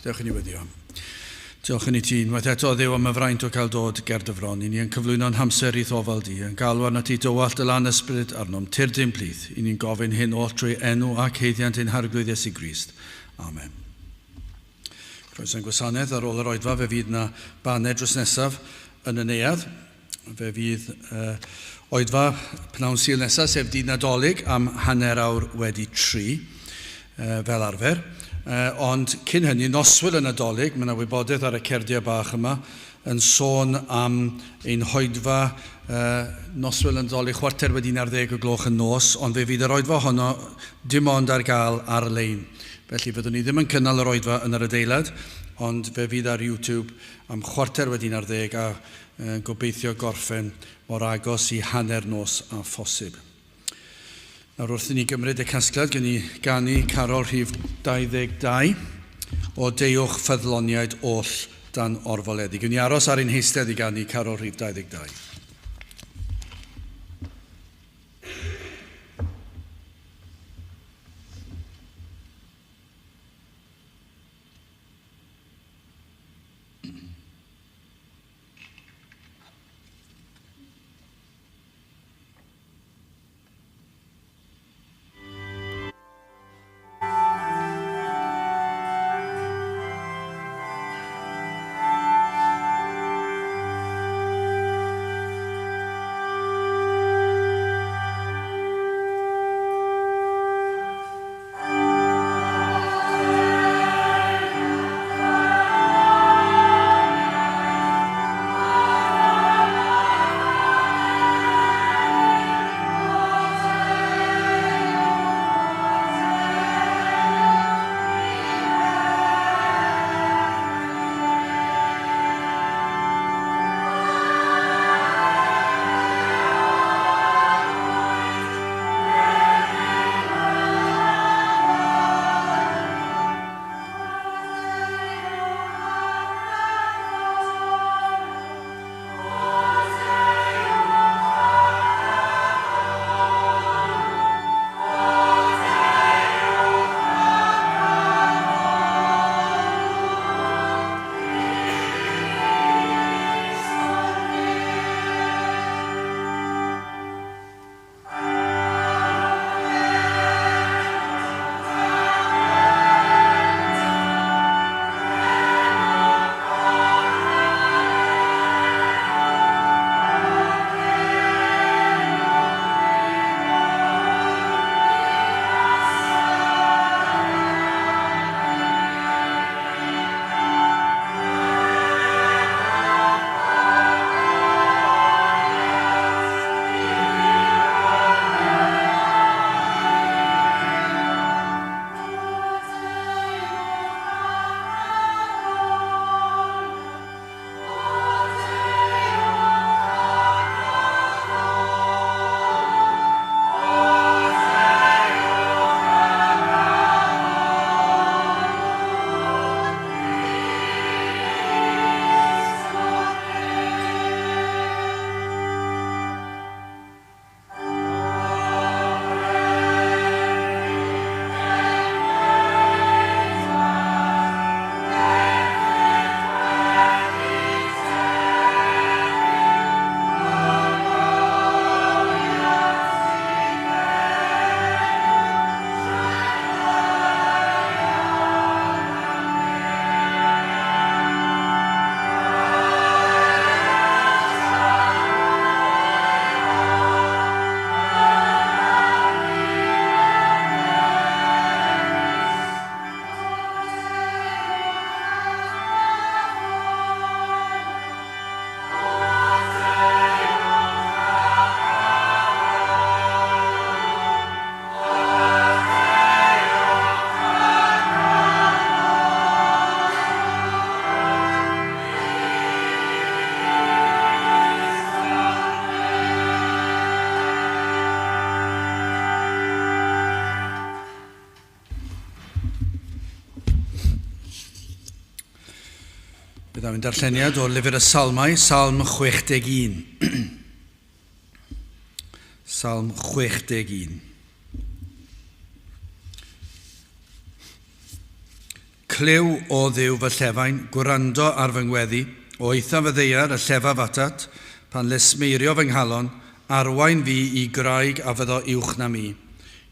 Dewch i ni weddio. Diolch yn i ti unwaith eto, Dduw, am y fraint o cael dod ger dy fron. I ni yn cyflwyno'n hamser i'th ofal di, yn galw arnat ti dywallt dy lan ysbryd arnom, tyrd ein plith. I ni'n gofyn hyn oll trwy enw ac haeddiant ein Harglwydd Iesu Grist. Amen. Croeso i'n gwasanaeth ar ôl yr oedfa, fe fydd na baned drws nesaf yn y neuadd. Fe fydd uh, oedfa pnawn Sul nesaf, sef dydd Nadolig, am 3:30, uh, fel arfer. Uh, ond cyn hynny, noswyl y Nadolig, mae yna wybodaeth ar y cerdiau bach yma yn sôn am ein hoedfa uh, noswyl y Nadolig 11:15 y gloch yn nos, ond fe fydd yr oedfa honno dim ond ar gael ar-lein. Felly fyddwn ni ddim yn cynnal yr oedfa yn yr adeilad, ond fe fydd ar YouTube am 11:15 a gobeithio gorffen mor agos i hanner nos â phosib. Nawr wrth i ni gymryd y casgliad, gen i ganu carol rhif 22 o Deuwch ffyddloniaid oll dan orfoleddu. Gwn i aros ar ein heistedd i ganu carol rhif 22. Byddaf yn darlleniad o Lyfr y Salmau, Salm 61. Salm 61. Clyw o Dduw fy llefain, gwrando ar fy ngweddi, o eithaf y ddaear y llefaf atat, pan lesmeirio fy nghalon, arwain fi i graig a fyddo uwch na mi.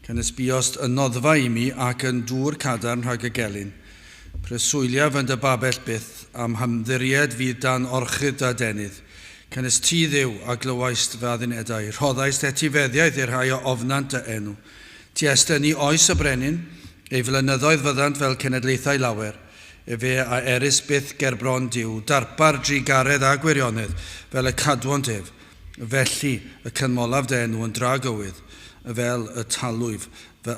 Canys buost yn noddfa i mi ac yn dŵr cadarn rhag y gelyn. Preswyliaf yn dy babell byth, am hymddiried fydd dan orchudd dy adenydd. Canys ti Dduw a glywaist fy addunedau, rhoddaist etifeddiaeth i'r rhai a ofnant dy enw. Ti estynni oes y brenin, ei flynyddoedd fyddant fel cenedlaethau lawer. Efe a erys byth ger bron Duw, darpar drugaredd a gwirionedd, fel y cadwont ef. Felly y canmolaf dy enw yn dragywydd, fel y talwyf fy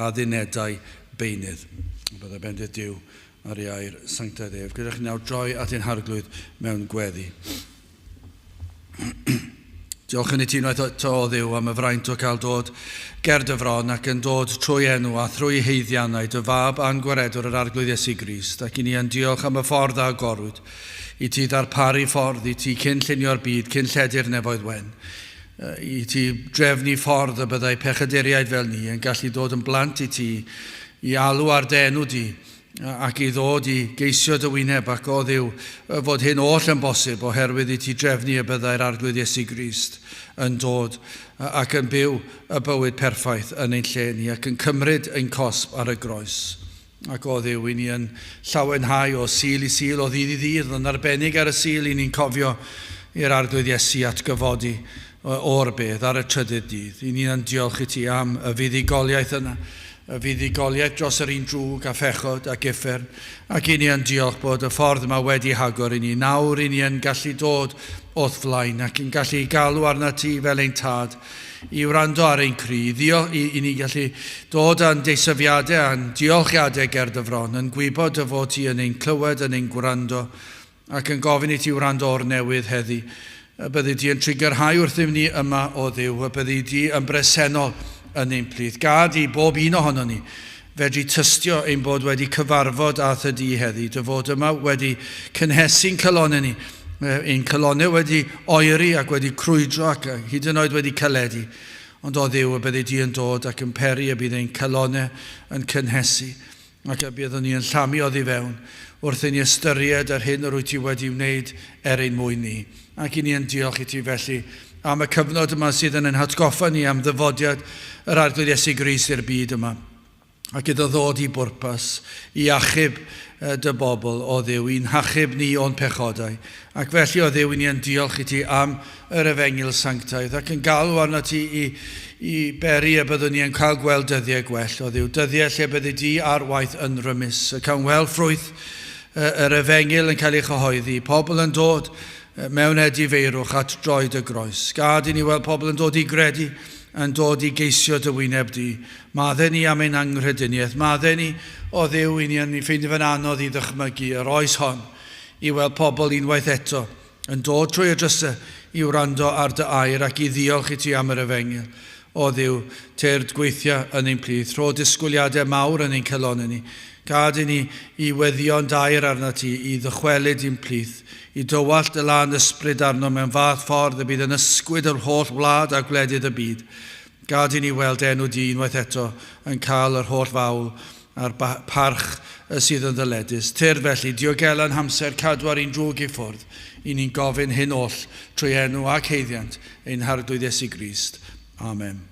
addunedau beunydd. Byddai bendith Duw ar ei air sanctaidd ef. Gyda chi nawr droi at ein Harglwydd mewn gweddi. Diolch yn i ti unwaith eto o Dduw am y fraint o cael dod ger dy fron ac yn dod trwy enw a thrwy haeddiannau dy fab a'n gwaredwr yr Arglwydd Iesu Grist, ac i ni yn diolch am y ffordd a agorwyd i ti ddarparu ffordd i ti cyn llunio'r byd, cyn lledu'r nefoedd wen, i ti drefnu ffordd y byddai pechaduriaid fel ni yn gallu dod yn blant i ti, i alw ar dy enw di, ac i ddod i geisio dy wyneb, ac o Dduw, fod hyn oll yn bosib oherwydd i ti drefnu y byddai'r Arglwydd Iesu Grist yn dod ac yn byw y bywyd perffaith yn ein lle ni ac yn cymryd ein cosb ar y groes. Ac o Dduw, i ni yn llawenhau o Sul i Sul, o ddydd i ddydd, yn arbennig ar y Sul, i ni'n cofio i'r Arglwydd Iesu atgyfodi o'r bedd ar y trydydd dydd. I ni yn diolch i ti am y fuddugoliaeth yna, y fuddugoliaeth dros yr un drwg a phechod ac uffern, ac i ni yn diolch bod y ffordd yma wedi hagor i ni. Nawr i ni yn gallu dod o'th flaen ac yn gallu galw arna ti fel ein tad i wrando ar ein cri, i, i ni gallu dod â'n deisyfiadau a'n diolchiadau ger dy fron, yn gwybod dy fod ti yn ein clywed, yn ein gwrando, ac yn gofyn i ti wrando o'r newydd heddi. Y byddi di yn trugarhau wrthym ni yma o Dduw, y byddi di yn bresennol yn ein plith. Gad i bob un ohonon ni fedru tystio ein bod wedi cyfarfod â thy di heddi, dy fod yma wedi cynhesu'n calonnau ni, ein calonnau wedi oeri ac wedi crwydro ac hyd yn oed wedi caledu. Ond o Dduw, y byddi di yn dod ac yn peri y bydd ein calonnau yn cynhesu ac y byddwn ni yn llamu oddi fewn wrth i ni ystyried yr hyn yr wyt ti wedi wneud er ein mwyn ni. Ac i ni yn diolch i ti felly am y cyfnod yma sydd yn ein hatgoffa ni am ddyfodiad yr Arglwydd Iesu Grist i'r byd yma, ac iddo ddod i bwrpas i achub dy bobl o Dduw, i'n hachub ni o'n pechodau. Ac felly o Dduw, i ni yn diolch i ti am yr efengyl sanctaidd ac yn galw arnat ti i beri y byddwn ni yn cael gweld dyddiau gwell o Dduw, dyddiau lle byddi di ar waith yn rymus, y cawn weld ffrwyth yr efengyl yn cael ei chyhoeddi, pobl yn dod mewn edifeirwch at droed y groes. Gad i ni weld pobl yn dod i gredu, yn dod i geisio dy wyneb di. Maddau ni am ein anghrediniaeth. Maddau ni, o Dduw, i ni yn ffeindio fe'n anodd i ddychmygu yr oes hon, i weld pobl unwaith eto yn dod trwy y drysau i wrando ar dy air ac i ddiolch i ti am yr efengyl. O Dduw, tyrd gweithia yn ein plith, rho disgwyliadau mawr yn ein calonnau ni. Gad i ni i weddïo'n daer arnat ti, i ddychwelyd i'n plith, i dywallt dy lân ysbryd arno mewn fath ffordd y bydd yn ysgwyd yr holl wlad a gwledydd y byd. Gad i ni weld enw di unwaith eto yn cael yr holl fawl a'r parch y sydd yn ddyledus. Tyrd felly, diogela'n hamser, cadw ar ein drwg i ffwrdd. I ni'n gofyn hyn oll trwy enw ac haeddiant ein Harglwydd Iesu Grist. Amen.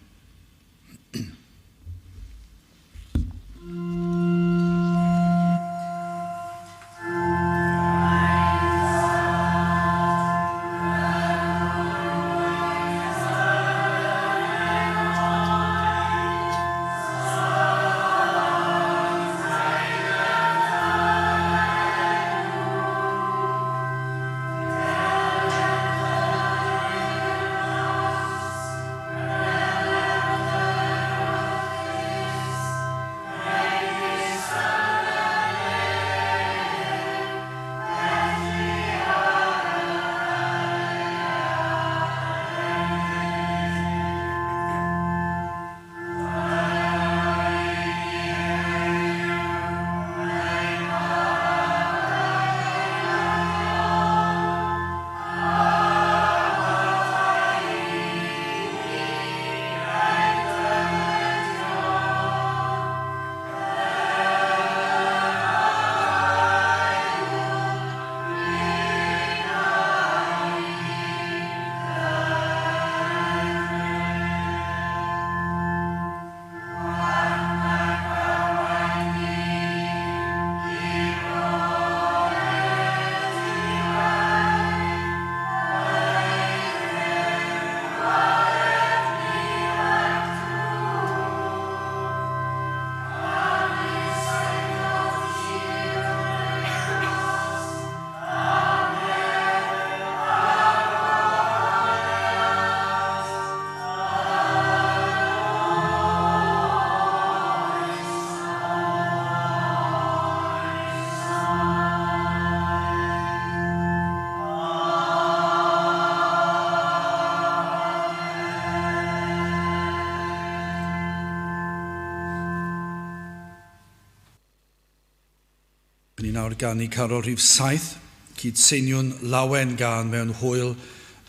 nawr ganu carol rhif 7, cydseiniwn lawen gân mewn hwyl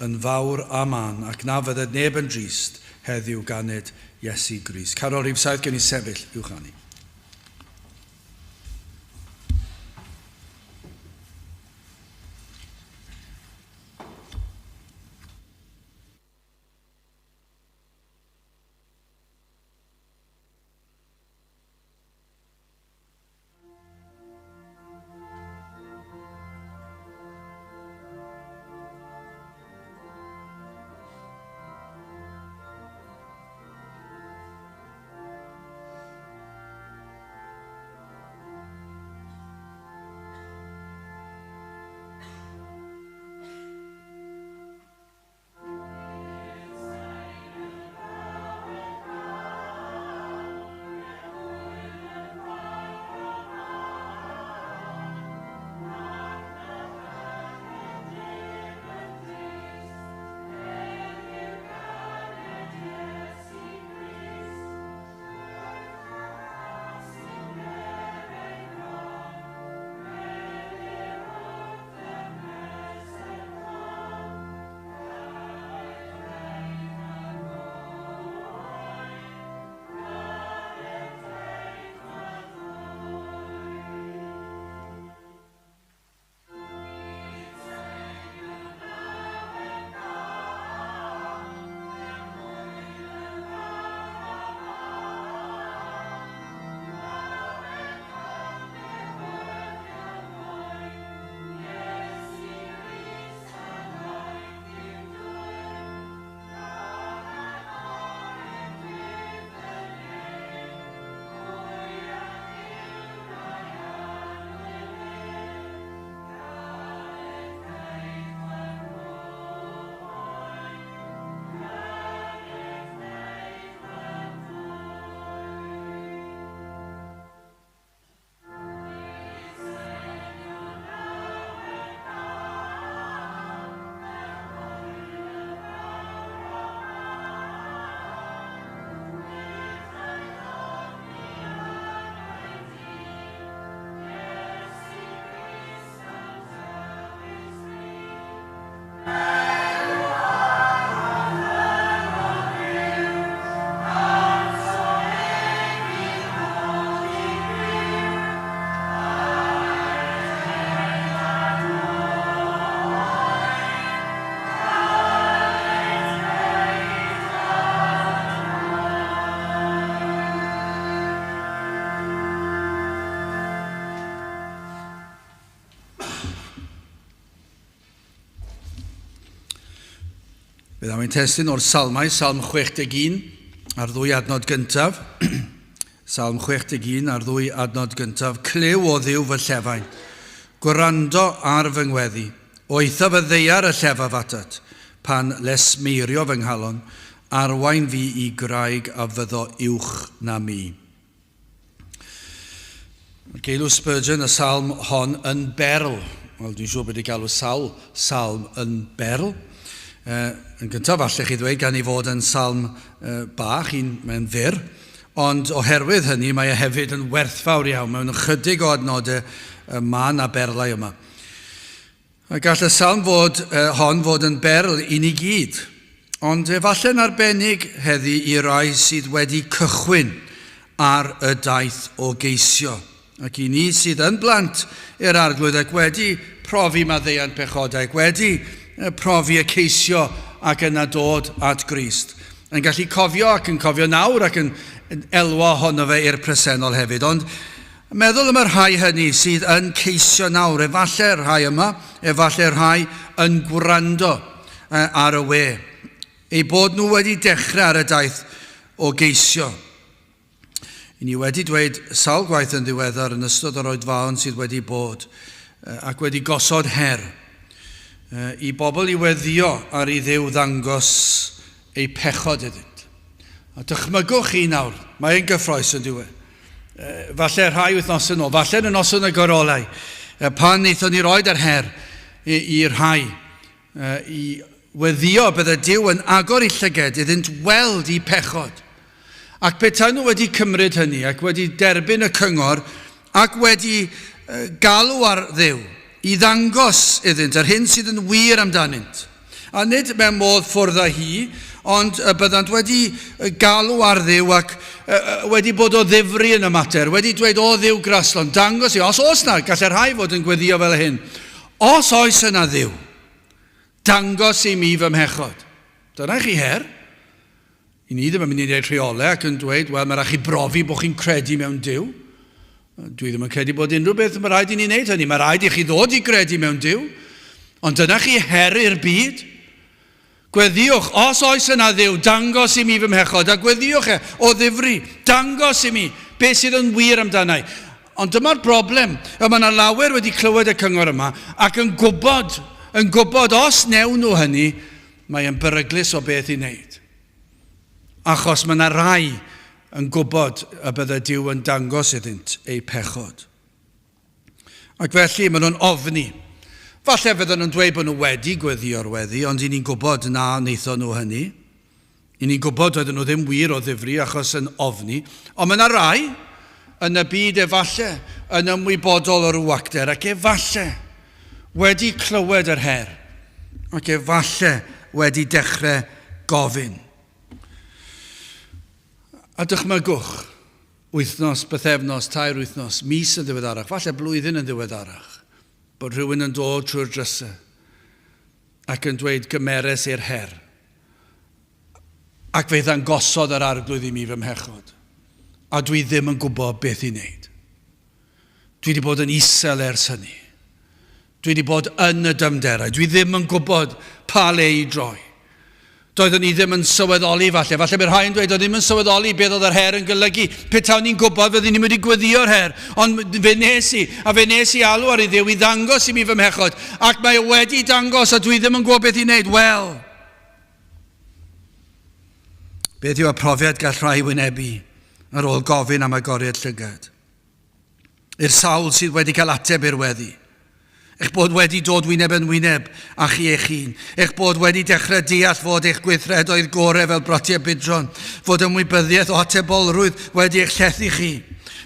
yn fawr a mân, ac na fydded neb yn drist heddiw ganed Iesu Grist. Carol rhif 7, gewn ni sefyll i'w chanu. Fe ddaw ein testun o'r Salmau, Salm 61, a'r ddwy adnod gyntaf. Salm 61 a'r ddwy adnod gyntaf. Clyw o Dduw fy llefain, gwrando ar fy ngweddi. O eithaf y ddeiar y llefaf atat, pan lesmeirio fy nghalon, arwain fi i graig a fyddo uwch na mi. Mae geilw Spurgeon y salm hon yn berl. Wel, dwi'n siŵr bod wedi galw sawl salm yn berl. Yn gyntaf, falle chi ddweud gan ei fod yn salm bach, un, mae'n fyr, ond oherwydd hynny mae e hefyd yn werthfawr iawn. Mewn ychydig o adnodau mae yna berlau yma. A gall y salm fod, hon fod yn berl i ni gyd, ond efallai'n arbennig heddi i rai sydd wedi cychwyn ar y daith o geisio, ac i ni sydd yn blant i'r Arglwydd ac wedi profi maddeuant pechodau, ac wedi profi y ceisio ac yna dod at Grist. Yn gallu cofio ac yn cofio nawr ac yn elwa ohono fe i'r presennol hefyd. Ond Meddwl am y rhai hynny sydd yn ceisio nawr, efallai'r rhai yma, efallai'r rhai yn gwrando ar y we, eu bod nhw wedi dechrau ar y daith o geisio. I ni wedi dweud sawl gwaith yn ddiweddar yn ystod yr oedfaon sydd wedi bod ac wedi gosod her i bobl i weddio ar i Dduw ddangos eu pechod iddynt. A dychmygwch chi nawr, mae'n gyffroes yn diwedd. Falle rhai wythnosau yn ôl, falle yn y noson y gorolau, pan wnaethon ni roed yr her i'r rhai i weddio bydde Duw yn agor eu llyged iddynt weld eu pechod. Ac petai nhw wedi cymryd hynny ac wedi derbyn y cyngor ac wedi galw ar Dduw i ddangos iddynt yr hyn sydd yn wir amdanynt. A nid mewn modd ffwrdd â hi, ond y byddant wedi galw ar Dduw ac wedi bod o ddifri yn y mater, wedi dweud, o Dduw graslon, dangos i, os oes na, gallai rhai fod yn gweddio fel hyn, os oes yna Dduw, dangos i mi fy mhechod. Dyna i chi her. I ni ddim yn mynd i wneud rheolau ac yn dweud, wel, mae rhaid chi brofi bod chi'n credu mewn Duw. Dwi ddim yn credu bod unrhyw beth mae rhaid i ni wneud hynny. Mae rhaid i chi ddod i gredu mewn Duw. Ond dyna chi her i'r byd. Gweddïwch, os oes yna Dduw, dangos i mi fy mhechod, a gweddïwch e o ddifri, dangos i mi beth sydd yn wir amdanau. Ond dyma'r broblem, y mae yna lawer wedi clywed y cyngor yma ac yn gwybod, yn gwybod os newn nhw hynny, Mae e'n beryglus o beth i wneud. Achos mae yna rai yn gwybod y bydde Duw yn dangos iddynt eu pechod. Ac felly maen nhw'n ofni. Falle fydden nhw'n dweud bod nhw wedi gweddïo'r weddi, ond i ni'n gwybod na wnaethon nhw hynny. I ni'n gwybod doedden nhw ddim wir o ddifri achos yn ofni. Ond mae yna rai yn y byd efalle yn ymwybodol o'r wacter ac efalle wedi clywed yr her ac efalle wedi dechrau gofyn. A dychmygwch, wythnos, bythefnos, tair wythnos, mis yn ddiweddarach, falle blwyddyn yn ddiweddarach, bod rhywun yn dod trwy'r drysau ac yn dweud gymeres i'r her. Ac fe ddangosodd yr arglwydd i mi fy mhechod, a dwi ddim yn gwybod beth i wneud. Dwi wedi bod yn isel ers hynny. Dwi wedi bod yn y dymderau. Dwi ddim yn gwybod pa le i droi. Doeddwn i ddim yn sylweddoli falle. Falle bydd rhai yn dweud, doedd ddim yn sylweddoli beth oedd yr her yn golygu. Petawn ni'n gwybod, fyddwn ni'n mynd i gweddïo'r her. Ond fe nes i, a fe nes i alw ar i Dduw i ddangos i mi fy mhechod. Ac mae e wedi dangos a dwi ddim yn gwybod beth i wneud. Wel, beth yw y profiad gall rhai wynebu ar ôl gofyn am agoriad llygad? I'r sawl sydd wedi cael ateb i'r weddi. Eich bod wedi dod wyneb yn wyneb â chi eich hun. Eich bod wedi dechrau deall fod eich gweithredoedd gorau fel bratiau budron, fod ymwybyddiaeth o atebolrwydd wedi eich llethu chi.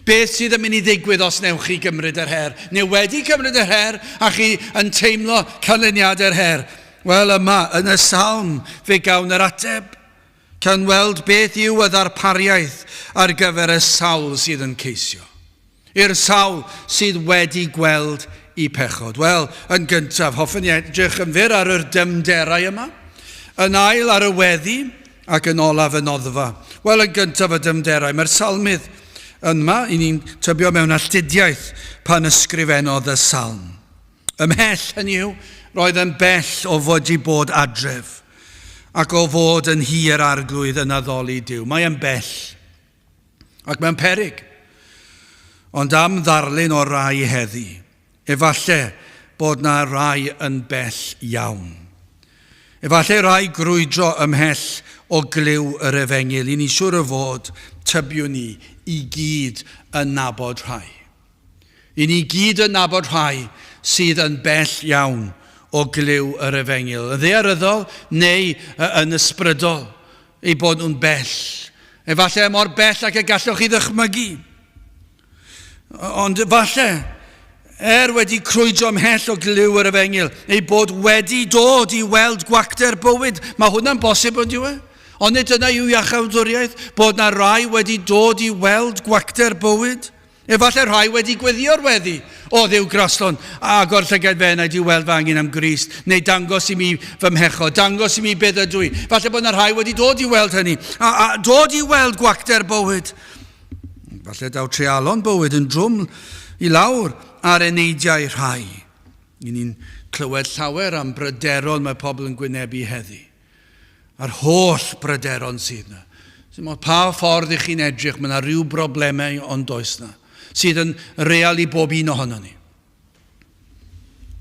Beth sydd yn mynd i ddigwydd os newch chi gymryd yr her? Neu wedi cymryd yr her a chi yn teimlo canlyniadau'r her? Wel, yma, yn y salm, fe gawn yr ateb. Cawn weld beth yw y ddarpariaeth ar gyfer y sawl sydd yn ceisio. I'r sawl sydd wedi gweld i pechod. Wel, yn gyntaf, hoffwn i edrych yn fyr ar yr dymderau yma. Yn ail ar y weddi, ac yn olaf y noddfa. Wel, yn gyntaf y dymderau. Mae'r salmydd yma, i ni'n tybio mewn alltudiaeth pan ysgrifennodd y salm. Ymhell, hynny yw, roedd yn bell o fod i bod adref ac o fod yn nhŷ yr arglwydd yn addoli Duw. Mae yn bell ac mewn peryg. Ond am ddarlun o rai heddi, efalle bod na rai yn bell iawn. Efalle rai grwydro ymhell o glyw yr efengyl. I ni siwr o fod, tybiwn ni, i gyd yn nabod rhai. I ni gyd yn nabod rhai sydd yn bell iawn o glyw yr efengyl, yn ddaearyddol neu yn ysbrydol, eu bod nhw'n bell. Efallai mor bell ac y gallwch chi ddychmygu. Ond falle, er wedi crwydro ymhell o glyw yr efengyl, eu bod wedi dod i weld gwacter bywyd. Mae hwnna'n bosib, ond yw e? Ond nid dyna yw iachawdwriaeth, bod na rai wedi dod i weld gwacter bywyd. Efallai rhai wedi gweddïo'r weddi, O Dduw graslon, agor llygad fy enaid i weld fy angen am Grist, neu dangos i mi fy mhechod, dangos i mi beth ydw i. Falle bod yna rhai wedi dod i weld hynny, a, a dod i weld gwacter bywyd. Falle daw treialon bywyd yn drwm i lawr ar eneidiau rhai. I ni'n clywed llawer am bryderon mae pobl yn gwynebu heddi. A'r holl bryderon sydd yna. Sy'n pa ffordd i chi'n edrych, mae yna rhyw broblemau ond does yna, sydd yn real i bob un ohono ni.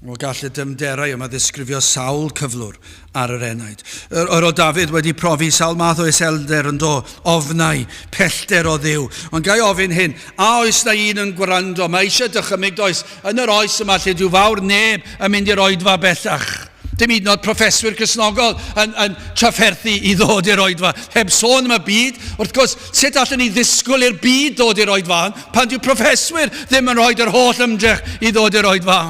O gall y dymderau yma ddisgrifio sawl cyflwr ar yr enaid. Yr, yr o Dafydd wedi profi sawl math o iselder yn do, ofnau, pellter o Dduw. Ond gai ofyn hyn, a oes na un yn gwrando? Mae eisiau dychymyg does, yn yr oes yma lle dyw fawr neb yn mynd i'r oedfa bellach. Dim hyd yn oed proffeswyr Cristnogol yn, yn trafferthu i ddod i'r oedfa. Heb sôn am y byd, wrth gwrs, sut allwn ni ddisgwyl i'r byd ddod i'r oedfa pan dyw proffeswyr ddim yn rhoi yr holl ymdrech i ddod i'r oedfa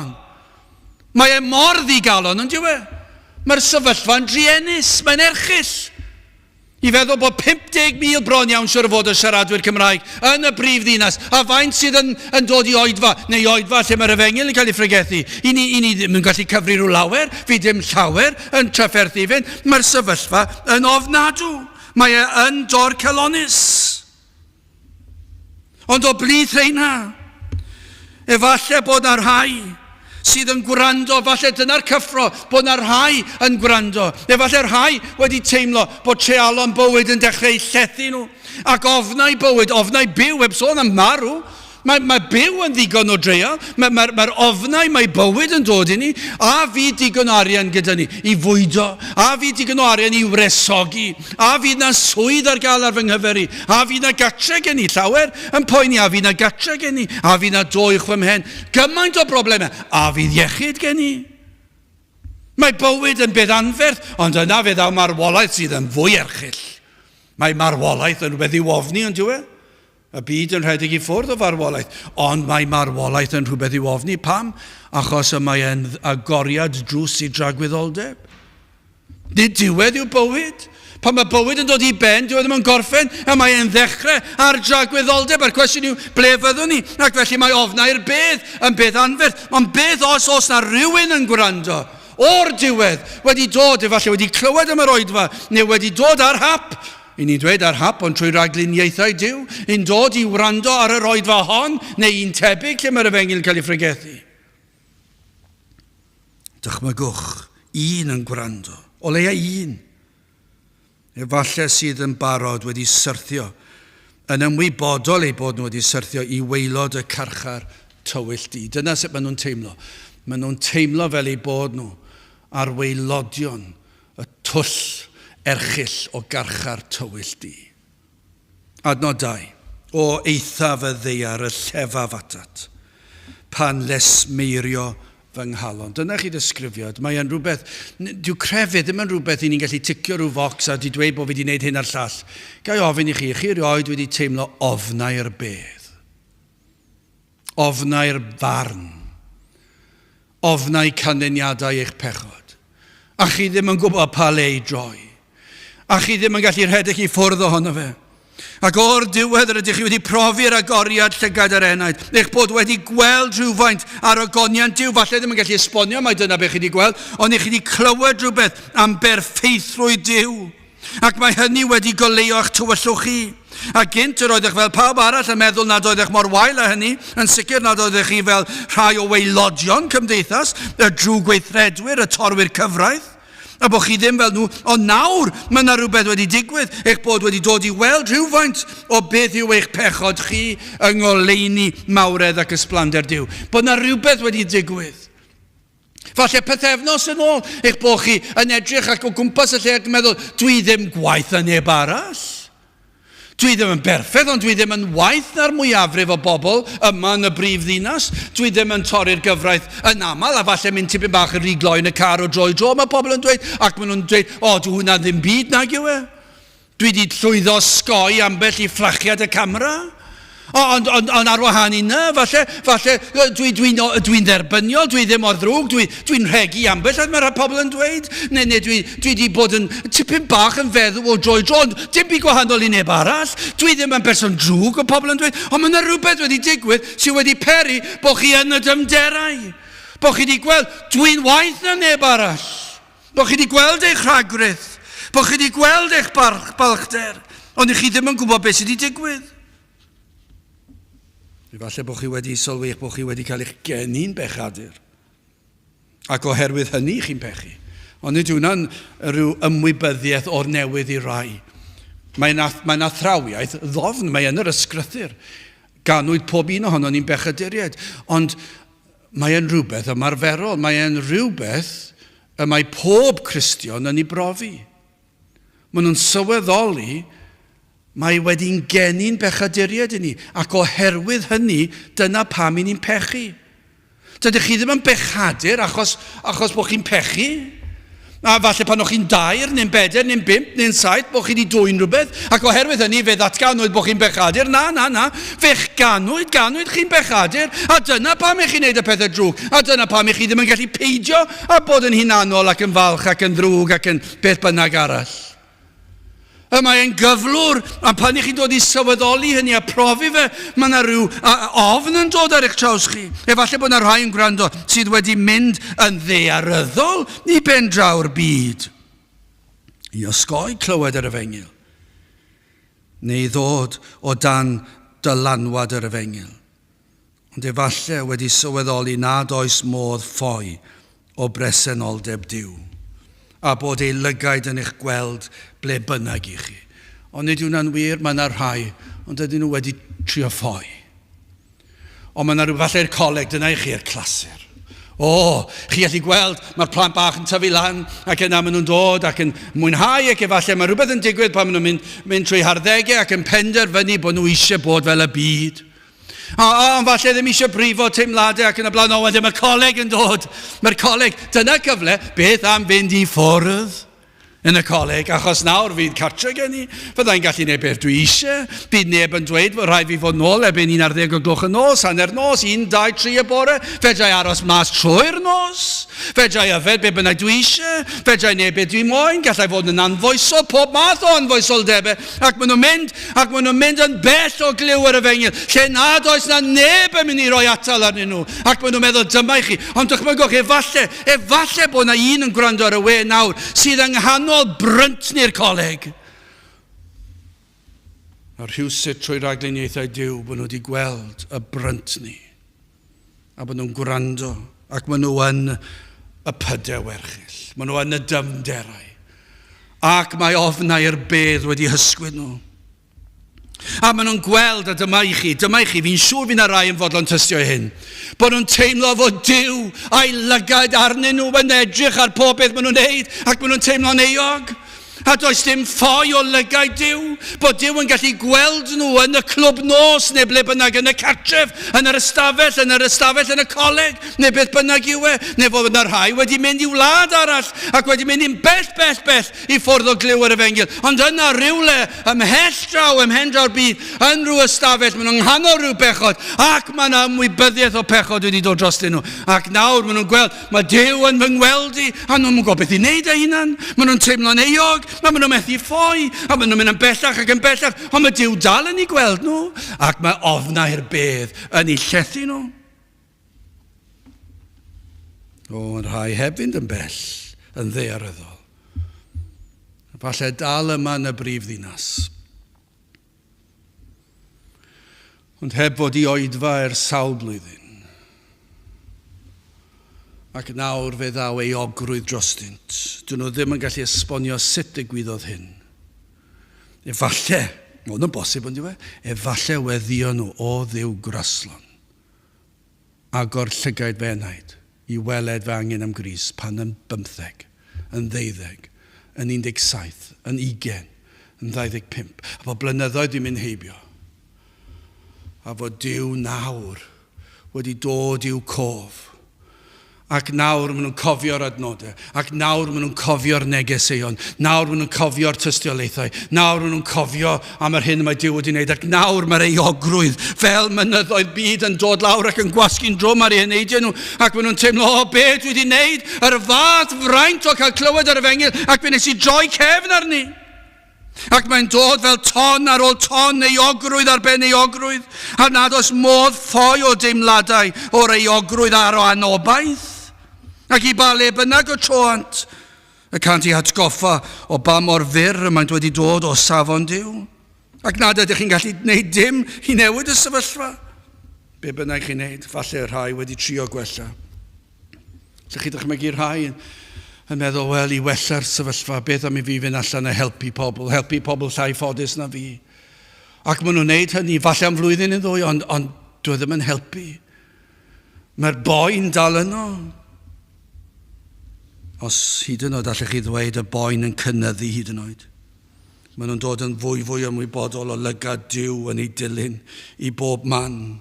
Mae e mor ddigalon, yn dyw e? Mae'r sefyllfa'n druenus, mae'n erchyll. I feddwl bod 50,000 bron iawn siwr o fod o siaradwyr Cymraeg yn y brif ddinas, a faint sydd yn, yn dod i oedfa, neu oedfa lle mae'r efengyl yn cael ei phregethu. I ni, i ni ddim yn gallu cyfri rhyw lawer, fi dim llawer yn trafferthu i fynd. Mae'r sefyllfa yn ofnadw. Mae e yn dorcalonnus. Ond o blith rheina, efallai bod na rhai sydd yn gwrando, falle dyna'r cyffro, bod na rhai yn gwrando. Efallai rhai wedi teimlo bod treialon bywyd yn dechrau llethu nhw, ac ofnau bywyd, ofnau byw, heb sôn am marw. Mae, mae byw yn ddigon o dreial, mae'r mae, mae ofnau, mae bywyd yn dod i ni, a fydd digon o arian gyda ni i fwydo, a fydd digon o arian i wresogi, a fydd na swydd ar gael ar fy nghyfer i, a fydd na gatre gen i, llawer yn poeni, a fydd na gatre gen i, a fydd na do uwch fy mhen, gymaint o broblemau, a fydd iechyd gen i. Mae bywyd yn beth anferth, ond yna fe ddaw marwolaeth sydd yn fwy erchyll. Mae marwolaeth yn rhywbeth i'w ofni, ond yw e? Y byd yn rhedeg i ffwrdd o farwolaeth, ond mae marwolaeth yn rhywbeth i'w ofni. Pam? Achos y mae e'n agoriad drws i dragwyddoldeb. Nid diwedd yw bywyd. Pan mae bywyd yn dod i ben, dyw e ddim yn gorffen, a mae e'n ddechrau ar dragwyddoldeb. A'r cwestiwn yw, ble fyddwn ni? Ac felly mae ofnau'r bedd yn beth anferth. Ond beth os oes na rhywun yn gwrando o'r diwedd, wedi dod, efallai wedi clywed am yr oedfa, neu wedi dod ar hap, I ni'n dweud ar hap, ond trwy ragluniaethau Duw, yn dod i wrando ar yr oedfa hon, neu un tebyg lle mae'r efengyl yn cael ei phregethu. Dychmygwch un yn gwrando, o leia un. Efallai sydd yn barod wedi syrthio, yn ymwybodol eu bod nhw wedi syrthio i waelod y carchar tywyll du. Dyna sut maen nhw'n teimlo. Maen nhw'n teimlo fel eu bod nhw ar waelodion Y twll erchyll o garchar tywyll du. Adnod 2. O eithaf y ddaear y llefaf atat, pan lesmeirio fy nghalon. Dyna chi ddisgrifiad. Mae e'n rhywbeth... Dyw crefydd ddim yn rhywbeth i ni'n gallu ticio rhyw focs a di dweud bod fi wedi gwneud hyn a'r llall. Ga i ofyn i chi, chi erioed wedi teimlo ofnau'r bedd? Ofnau'r farn? Ofnau canlyniadau eich pechod, a chi ddim yn gwybod pa le i droi, a chi ddim yn gallu rhedeg i ffwrdd ohono fe. Ac o'r diwedd rydych chi wedi profi'r agoriad llygad yr enaid, eich bod wedi gweld rhywfaint ar ogoniant Duw, falle ddim yn gallu esbonio mai dyna beth chi wedi gweld, ond i chi wedi clywed rhywbeth am berffeithrwydd Duw. Ac mae hynny wedi goleuo eich tywyllwch chi. A gynt yr oeddech fel pawb arall yn meddwl nad oeddech mor wael â hynny, yn sicr nad oeddech chi fel rhai o waelodion cymdeithas, y drwgweithredwyr, y torwyr cyfraith, a bod chi ddim fel nhw. Ond nawr mae yna rhywbeth wedi digwydd, eich bod wedi dod i weld rhywfaint o beth yw eich pechod chi yng ngoleuni mawredd ac ysblander Duw. Bod yna rhywbeth wedi digwydd. Falle pythefnos yn ôl, eich bod chi yn edrych ac o gwmpas y lle ac yn meddwl, dwi ddim gwaeth na neb arall. Dwi ddim yn berffaith, ond dwi ddim yn waeth na'r mwyafrif o bobl yma yn y brif ddinas. Dwi ddim yn torri'r gyfraith yn aml, a falle mynd tipyn bach yn rhy gloi yn y car o dro i dro, mae pobl yn dweud, ac maen nhw'n dweud, o, dwi hwnna ddim byd nag yw e. Dwi wedi llwyddo osgoi ambell i fflachiad y camera. Ond, ond, ond ar wahân i 'na, falle, falle, dwi'n dwi, dwi, dwi dderbyniol, dwi ddim mor ddrwg, dwi'n dwi rhegi ambell, a mae rhai pobl yn dweud, neu, neu dwi, dwi wedi bod yn tipyn bach yn feddw o dro i dro, ond dim byd gwahanol i neb arall. Dwi ddim yn berson drwg, o pobl yn dweud, ond mae yna rhywbeth wedi digwydd sydd wedi peri bod chi yn y dyfnderau. Bod chi wedi gweld, dwi'n waeth na neb arall. Bod chi wedi gweld eich rhagrith, bod chi wedi gweld eich balchder, ond i chi ddim yn gwybod beth sydd wedi digwydd. Efallai bod chi wedi sylwi eich bod chi wedi cael eich geni'n bechadur. Ac oherwydd hynny chi'n pechu. Ond nid yw hwnna'n rhyw ymwybyddiaeth o'r newydd i rai. Mae'n mae athrawiaeth ddofn, mae yn yr ysgrythur. Ganwyd pob un ohono ni'n bechaduriaid. Ond Mae e'n rhywbeth ymarferol, mae e'n rhywbeth y mae pob Cristion yn ei brofi. Maen nhw'n sylweddoli mae wedi'n geni'n bechaduriaid i ni, ac oherwydd hynny, dyna pam i ni'n pechu. Dydych chi ddim yn bechadur achos, achos bod chi'n pechu. A falle pan o'ch chi'n dair, neu'n bedair, neu'n bump, neu'n saith, bod chi wedi dwyn rhywbeth, ac oherwydd hynny fe ddatganwyd bod chi'n bechadur. Na, na, na. Fe'ch ganwyd, ganwyd chi'n bechadur, a dyna pam i chi'n neud y pethau drwg, a dyna pam i chi ddim yn gallu peidio a bod yn hunanol ac yn falch ac yn ddrwg ac yn beth bynnag arall. Y mae e'n gyflwr, a pan i chi'n dod i sylweddoli hynny a profi fe, mae yna rhyw ofn yn dod ar eich traws chi. Efallai bod yna rhai yn gwrando sydd wedi mynd yn ddaearyddol i ben draw'r byd i osgoi clywed yr efengyl neu ddod o dan dylanwad yr efengyl. Ond efallai wedi sylweddoli nad oes modd ffoi o bresenoldeb Duw, a bod ei lygaid yn eich gweld ble bynnag i chi. Ond nid yw hwnna'n wir, mae yna rhai, ond ydyn nhw wedi trio ffoi. Ond mae yna rhyw falle'r coleg, dyna i chi'r clasur. O, chi allu gweld, mae'r plant bach yn tyfu lan, ac yna maen nhw'n dod ac yn mwynhau, ac efallai mae rhywbeth yn digwydd pan maen nhw'n mynd, mynd trwy harddegau ac yn penderfynu bod nhw eisiau bod fel y byd. A, a, ond falle ddim eisiau brifo teimladau ac yn y blaen. O, wedyn mae coleg yn dod. Mae'r coleg, dyna cyfle, beth am fynd i ffwrdd yn y coleg, achos nawr fydd cartre gen i, fyddai'n gallu gwneud beth dwi eisiau, bydd neb yn dweud fod rhaid fi fod nôl erbyn 11 o gloch y nos, hanner nos, 1, 2, 3 y bore, fedrai aros mas trwy'r nos, fedrai yfed be bynnag dwi eisiau, fedrai wneud beth dwi moyn, gallai fod yn anfoesol, pob math o anfoesoldebau, Ac maen nhw'n mynd, ac maen nhw'n mynd yn bell o glyw yr efengyl, lle nad oes na neb yn mynd i roi atal arnyn nhw. Ac maen nhw'n meddwl, dyma i chi. Ond dychmygwch, efalle, efalle bod na un yn gwrando ar y we nawr sydd yng nghanol bryntni'r coleg. A rhywsut trwy ragluniaethau Duw bod nhw wedi gweld y bryntni. A bod nhw'n gwrando, ac maen nhw yn y pydew erchyll. Maen nhw yn y dyfnderau. Ac mae ofnau'r bedd wedi hysgwyd nhw. A maen nhw'n gweld, a dyma i chi, dyma i chi, fi'n siŵr fydd na rai yn fodlon tystio i hyn, bod nhw'n teimlo fod Duw a'i lygaid arnyn nhw yn edrych ar pob beth maen nhw'n neud, ac maen nhw'n teimlo'n euog. A does dim ffoi o lygaid Duw, bod Duw yn gallu gweld nhw yn y clwb nos neu ble bynnag, yn y cartref, yn yr ystafell, yn yr ystafell yn y coleg, neu beth bynnag yw e, neu fod yna rhai wedi mynd i wlad arall ac wedi mynd i'n bell, bell, bell i ffwrdd o glyw yr efengyl. Ond yna rhywle ymhell draw, ymhen draw'r byd, yn rhyw ystafell, maen nhw'n nghanol rhyw bechod, ac mae yna ymwybyddiaeth o pechod wedi dod drostyn nhw. Ac nawr maen nhw'n gweld, Mae Duw yn fy ngweld i, a nhw'n gwybod beth i wneud â hunan. Maen nhw'n teimlo'n euog, a maen nhw'n methu ffoi, a maen nhw'n mynd yn bellach ac yn bellach, ond mae Duw dal yn eu gweld nhw, ac mae ofnau'r bedd yn eu llethu nhw. O, yn rhai heb fynd yn bell, yn ddaearyddol. Falle dal yma yn y brif ddinas. Ond heb fod i oedfa ers sawl blwyddyn. Ac nawr fe ddaw euogrwydd drostynt. Dyn nhw ddim yn gallu esbonio sut ddigwyddodd hyn. Efalle, mae hwn yn bosib ond yw e, efalle weddio nhw o Dduw graslon. Agor llygaid fy enaid i weled fy angen am Grist pan yn bymtheg, yn ddeuddeg, yn 17, yn ugain, yn 25, a bod blynyddoedd 'di mynd heibio, a fod Duw nawr wedi dod i'w cof. Ac nawr maen nhw'n cofio'r adnodau, ac nawr maen nhw'n cofio'r negeseuon, nawr maen nhw'n cofio'r tystiolaethau, nawr maen nhw'n cofio am yr hyn mae Duw wedi wneud, ac nawr mae'r euogrwydd fel mynyddoedd byd yn dod lawr ac yn gwasgu'n drwm ar eu heneidiau nhw, ac maen nhw'n teimlo, o, be dwi wedi wneud? Yr fath fraint o cael clywed yr efengyl, ac fe nes i droi cefn arni. Ac mae'n dod fel ton ar ôl ton, euogrwydd ar ben euogrwydd, a nad oes modd ffoi o deimladau o'r euogrwydd a'r o anobaith. Ac i ba le bynnag y troant, y cant eu hatgoffa o ba mor fyr y maent wedi dod o safon Duw, ac nad ydych chi'n gallu gwneud dim i newid y sefyllfa. Be bynnag chi'n wneud, falle rhai wedi trio gwella. Lle chi dychmygu rhai yn meddwl, wel, i wella'r sefyllfa, beth am i fi fynd allan a helpu pobl, helpu pobl llai ffodus na fi. Ac maen nhw'n gwneud hynny, falle am flwyddyn neu ddwy, ond, ond dwi e ddim yn helpu. Mae'r boen dal yno. Os hyd yn oed allech chi ddweud y boen yn cynyddu hyd yn oed. Maen nhw'n dod yn fwy fwy ymwybodol o lygad Duw yn ei dilyn i bob man.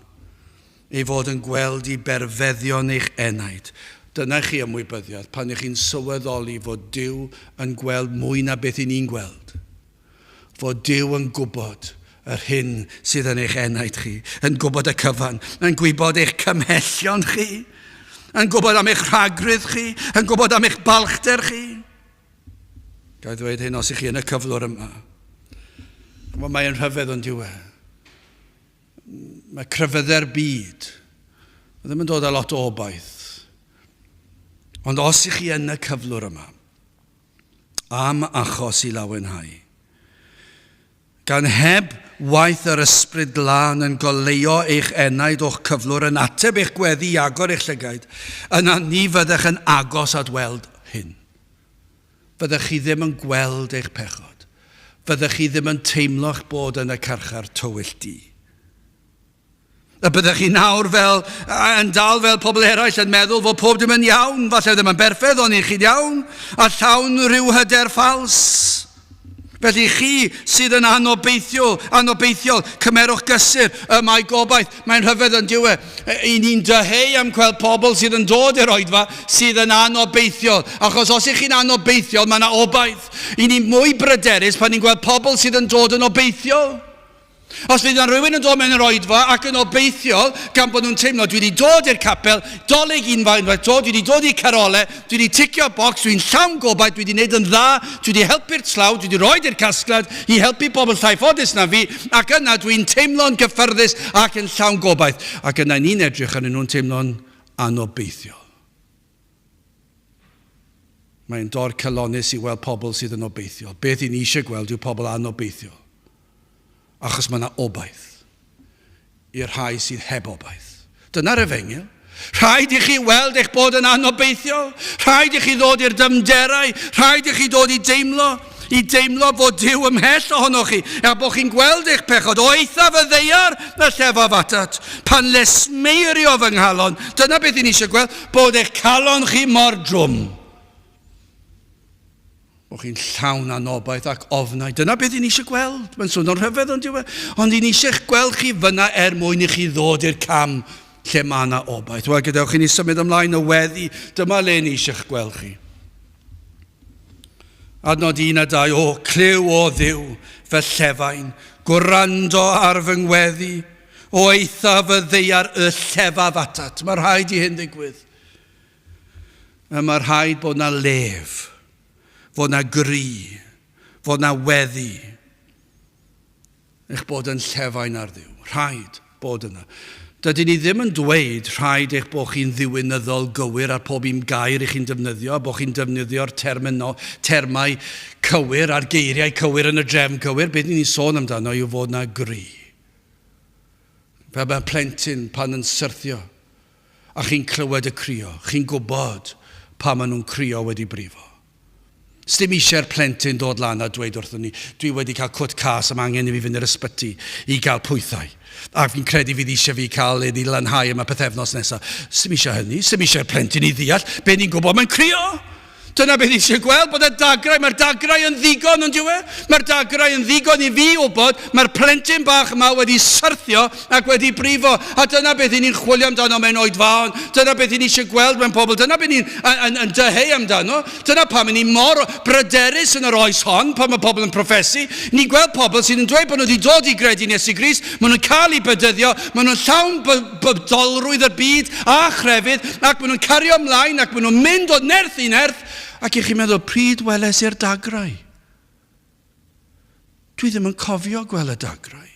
Ei fod yn gweld i berfeddion eich enaid. Dyna chi ymwybyddiaeth pan ych chi'n sylweddoli fod Duw yn gweld mwy na beth i ni'n gweld. Fod Duw yn gwybod yr hyn sydd yn eich enaid chi, yn gwybod y cyfan, yn gwybod eich cymhellion chi, yn gwybod am eich rhagrudd chi, yn gwybod am eich balchder chi. Ga i ddweud hyn os ych chi yn y cyflwr yma. Wel, mae'n rhyfedd ond yw e. Mae crefyddau'r byd ddim yn dod â lot o obaith. Ond os ych chi yn y cyflwr yma, am achos i lawenhau, gan heb waith yr Ysbryd Glân yn goleuo eich enaid o'ch cyflwr, yn ateb eich gweddi i agor eich llygaid, yna ni fyddech yn agos at weld hyn. Fyddech chi ddim yn gweld eich pechod. Fyddech chi ddim yn teimlo'ch bod yn y carchar tywyll du. Y byddech chi nawr fel, yn dal fel pobl eraill yn meddwl fod pob dim yn iawn, falle ddim yn berffaith, ond i chi'n iawn, a llawn rhyw hyder ffals. Felly chi sydd yn anobeithiol, anobeithiol, cymerwch gysur, y mae gobaith, mae'n rhyfedd yn diwe. I ni'n dyheu am gweld pobl sydd yn dod i'r oedfa sydd yn anobeithiol, achos os ych chi'n anobeithiol, mae yna obaith. I ni'n mwy bryderus pan ni'n gweld pobl sydd yn dod yn obeithiol. Os fydd yna rhywun yn dod mewn yr oedfa ac yn obeithiol gan bod nhw'n teimlo dwi wedi dod i'r capel, dolyg un unwaith to, dwi wedi dod i'r carole, dwi wedi ticio bocs, dwi'n llawn gobaith, dwi wedi gwneud yn dda, dwi wedi helpu'r tlawd, dwi wedi rhoi i'r casgliad i helpu pobl llai ffodus na fi, ac yna dwi'n teimlo'n gyffyrddus ac yn llawn gobaith. Ac yna ni'n edrych arnyn nhw'n teimlo'n anobeithiol. Mae'n dorcalonnus i weld pobl sydd yn obeithiol. Beth i ni eisiau gweld yw pobl anobeithiol. Achos mae yna obaith i'r rhai sydd heb obaith. Dyna'r efengyl. Rhaid i chi weld eich bod yn anobeithiol. Rhaid i chi ddod i'r dyfnderau. Rhaid i chi ddod i deimlo, i deimlo fod Duw ymhell ohonoch chi, a bod chi'n gweld eich pechod. O eithaf y ddaear y llefaf atat, pan lesmeirio fy nghalon. Dyna beth i ni eisiau gweld, bod eich calon chi mor drwm. Bod chi'n llawn anobaith ac ofnau. Dyna beth i ni eisiau gweld. Mae'n swnio'n rhyfedd ond yw e. Ond i ni eisiau eich gweld chi fyna er mwyn i chi ddod i'r cam lle mae yna obaith. Wel, gadewch i ni symud ymlaen y weddi. Dyma le ni eisiau eich gweld chi. Adnod 1 a 2, O, clyw o Dduw fy llefain, gwrando ar fy ngweddi, o eithaf y ddeiar y llefaf atat. Mae rhaid i hyn ddigwydd. Y mae rhaid bod na lef, fod na gri, fod na weddi, eich bod yn llefain ar Dduw. Rhaid bod yna. Dydyn ni ddim yn dweud rhaid eich bod chi'n ddiwinyddol gywir ar pob un gair i chi'n defnyddio, a bod chi'n defnyddio'r termino, termau cywir a'r geiriau cywir yn y drefn cywir. Beth ni'n sôn amdano yw fod na gri. Fel mae plentyn pan yn syrthio, a chi'n clywed y crio, chi'n gwybod pa maen nhw'n crio wedi brifo. Sdim eisiau'r plentyn dod lan a dweud wrthon ni, dwi wedi cael cwt cas a mae angen i fi fynd i'r ysbyty i gael pwythau. A fi'n credu fydd eisiau fi cael ei lanhau yma pythefnos nesaf. Sdim eisiau hynny, sdim eisiau'r plentyn i ddeall be ni'n gwybod mae'n crio. Dyna beth eisiau gweld, bod y dagrau, mae'r dagrau yn ddigon, ond yw e? Mae'r dagrau yn ddigon i fi wybod, mae'r plentyn bach yma wedi syrthio ac wedi brifo. A dyna beth i ni'n chwilio amdano mewn oedfaon, dyna beth i ni eisiau gweld mewn pobl, dyna beth ni'n yn, yn, yn dyheu amdano. Dyna pam i ni mor bryderus yn yr oes hon, pan mae pobl yn proffesu. Ni'n gweld pobl sydd yn dweud bod nhw wedi dod i gredu yn Iesu Grist, maen nhw'n cael eu bedyddio, maen nhw'n llawn bydolrwydd y byd a chrefydd, ac maen nhw'n cario ymlaen, ac maen nhw'n mynd o nerth i nerth, ac i chi'n meddwl, pryd weles i'r dagrau? Dwi ddim yn cofio gweld y dagrau.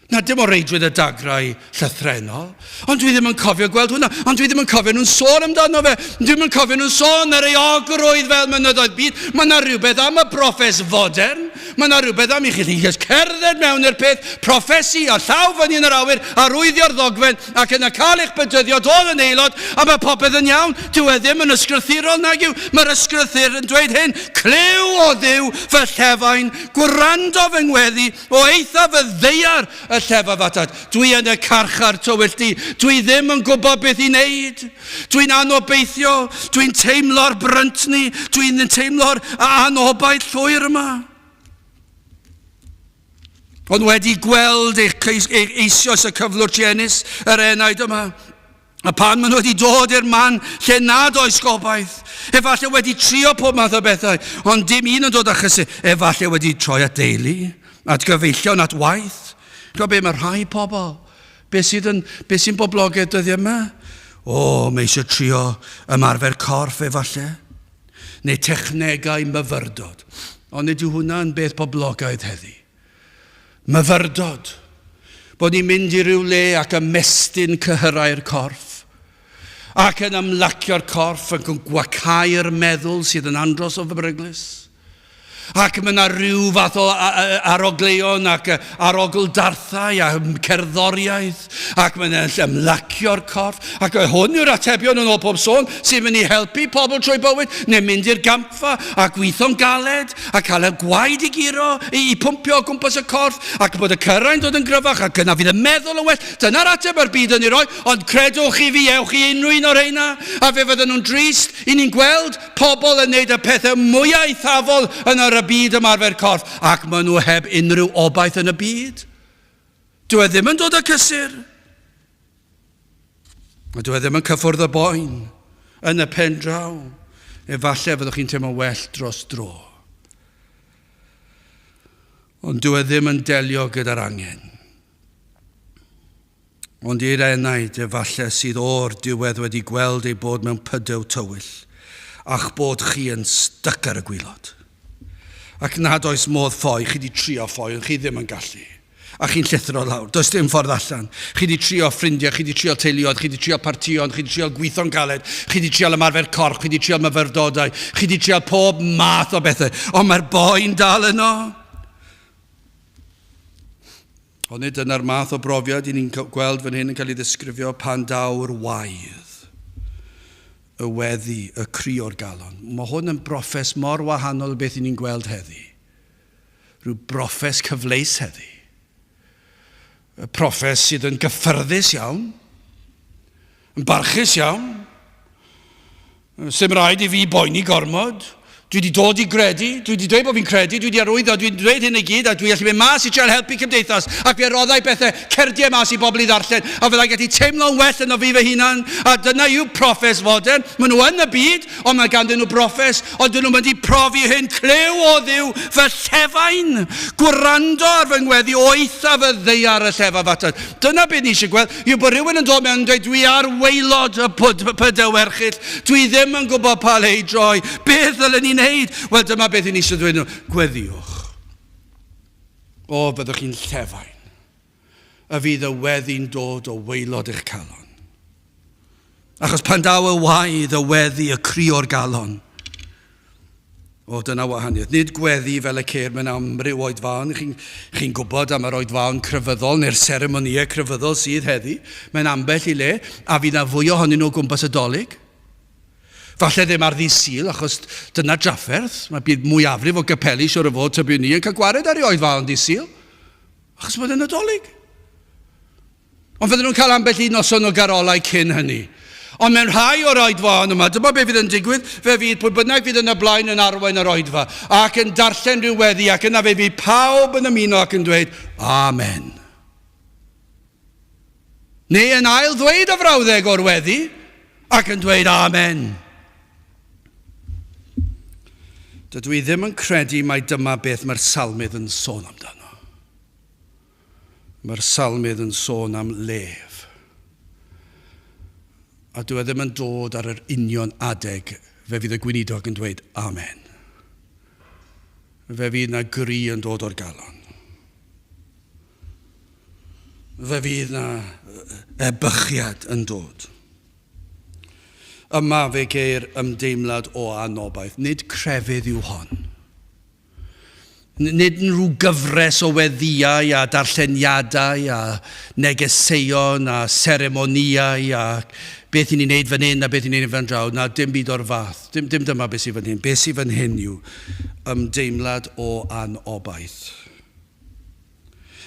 Na, dim o reidrwydd y dagrau llythrennol, ond dwi ddim yn cofio gweld hwnna, ond dwi ddim yn cofio nhw'n sôn amdano fe, dwi ddim yn cofio nhw'n sôn ar ei ogrwydd fel mynyddoedd byd. Mae yna rhywbeth am y broffes fodern, Mae yna rhywbeth am i chi. Chi'n just cerdded mewn i'r peth, proffesu a llaw fyny yn yr awyr, arwyddio'r ddogfen, ac yna cael eich bedyddio, dod yn aelod, a mae popeth yn iawn. Dyw e ddim yn ysgrythurol nag yw. Mae'r ysgrythur yn dweud hyn, Clyw, o Dduw, fy llefain, gwrando fy ngweddi, o eithaf y ddaear y llefaf atat. Dwi yn y carchar tywyll du. Dwi ddim yn gwybod beth i wneud. Dwi'n anobeithiol, dwi'n teimlo'r bryntni, dwi'n teimlo'r anobaith llwyr yma. Ond wedi gweld eich, eich eisoes y cyflwr truenus, yr enaid yma. A pan maen nhw wedi dod i'r man lle nad oes gobaith, efallai wedi trio pob math o bethau, ond dim un yn dod â chysur, efallai wedi troi at deulu, at gyfeillion, at waith. Gwybod be, mae rhai pobl, be sydd yn, be sy'n boblogaidd dyddiau yma? O, mae eisiau trio ymarfer corff efallai, neu technegau myfyrdod. Ond nid yw hwnna'n beth poblogaidd heddi. Myfyrdod. Bod ni'n mynd i ryw le ac ymestyn cyhyrau'r corff. Ac yn ymlacio'r corff ac yn gwacau'r meddwl sydd yn andros o beryglus. Ac mae yna rhyw fath o arogleuon ac arogl darthau a cerddoriaeth ac mae'n ymlacio'r corff. Ac hwn yw'r atebion yn ôl pob sôn sy'n mynd i helpu pobl trwy bywyd neu mynd i'r gamp Fa, a gweithio'n galed, a cael y gwaed i guro, i, i pwmpio o gwmpas y corff, ac bod y cyrraedd yn dod yn gryfach, ac yna fydd y meddwl yn well. Dyna'r ateb mae'r byd yn ei roi, ond credwch chi fi, ewch i unrhyw un o'r rheina, a fe fydden nhw'n drist i ni'n gweld pobl yn neud y pethau mwyaf eithafol yn yr y byd ymarfer corff, ac maen nhw heb unrhyw obaith yn y byd. Dyw e ddim yn dod â cysur. A dyw e ddim yn cyffwrdd y boen yn y pen draw. Efallai fyddwch chi'n teimlo'n well dros dro. Ond dyw e ddim yn delio gyda'r angen. Ond i'r enaid efallai sydd o'r diwedd wedi gweld ei bod mewn pydew tywyll, a'ch bod chi yn styc ar y gwylod. Ac nad oes modd ffoi, chi wedi trio ffoi, ond chi ddim yn gallu. A chi'n llithro lawr. Does dim ffordd allan. Chi 'di trio ffrindiau, chi 'di trio teuluoedd, chi 'di trio partïon, chi 'di trio gweithio'n galed, chi 'di trio ymarfer corff, chi 'di trio myfyrdodau, chi 'di trio pob math o bethau, ond mae'r boen dal yno. Ond nid dyna'r math o brofiad i ni'n gweld fan hyn yn cael ei ddisgrifio pan daw'r waedd, y weddi, y cri o'r galon. Mae hwn yn broffes mor wahanol i beth i ni'n gweld heddi. Rhyw broffes cyfleus heddi. Y proffes sydd yn gyffyrddus iawn, yn barchus iawn. Sym rhaid i fi boeni gormod. Dwi wedi dod i gredu, dwi wedi dweud bod fi'n credu, dwi wedi arwyddo, dwi wedi dweud hyn i gyd, a dwi allu mynd mas i trial helpu cymdeithas, ac fe roddai bethau, cerdiau mas i bobl i ddarllen, a fyddai gallu teimlo'n well yno fi fy hunan, a dyna yw proffes fodern. Maen nhw yn y byd, Ond mae ganddyn nhw broffes, ond dyn nhw'n mynd i profi hyn. Clyw, o Dduw, fy llefain. Gwrando ar fy ngweddi o eithaf y ddaear y llefaf atat. Dyna beth ni eisiau gweld, yw bod rhywun yn dod mewn yn dweud, dwi ar waelod y pydew erchyll, dwi ddim yn gwybod pa le i droi, beth ddylen ni wneud? Wel, dyma beth ni eisiau dweud nhw, gweddïwch. O, byddwch chi'n llefain. Y fydd y weddi'n dod o waelod eich calon. Achos pan daw y waedd, y weddi, y cri o'r galon, o, dyna wahaniaeth. Nid gweddi fel y ceir mewn amryw oedfaon. Chi'n chi gwybod am yr oedfaon crefyddol neu'r seremonïau crefyddol sydd heddi. Mae'n ambell i le, a fydd na fwy ohonyn nhw o gwmpas y Dolig. Falle ddim ar ddydd Sul, achos dyna drafferth. Mae bydd mwyafrif o gapeli, siwr o fod, tybiwn ni, yn cael gwared ar ei oedfaon dydd Sul. Achos bod e'n Nadolig. Ond fydden nhw'n cael ambell i noson o garolau cyn hynny. Ond mewn rhai o'r oedfaon yma, dyma be fydd yn digwydd, fe fydd pwy bynnag fydd yn y blaen yn arwain yr oedfa, ac yn darllen rhyw weddi, ac yna fe fydd pawb yn ymuno ac yn dweud, Amen. Neu yn ail ddweud y frawddeg o'r weddi, ac yn dweud Amen. Dydw i ddim yn credu mai dyma beth mae'r salmydd yn sôn amdano. Mae'r salmydd yn sôn am lef. A dyw e ddim yn dod ar yr union adeg fe fydd y gweinidog yn dweud Amen. Fe fydd na gri yn dod o'r galon. Fe fydd na ebychiad yn dod. Yma fe geir ymdeimlad o anobaith. Nid crefydd yw hon. Nid rhyw gyfres o weddïau a darlleniadau a negeseuon a seremonïau a beth i ni'n neud fan hyn a beth i ni'n neud fan draw. Na, dim byd o'r fath. Dim, dim dyma beth sydd fan hyn. Beth sydd fan hyn yw ymdeimlad o anobaith.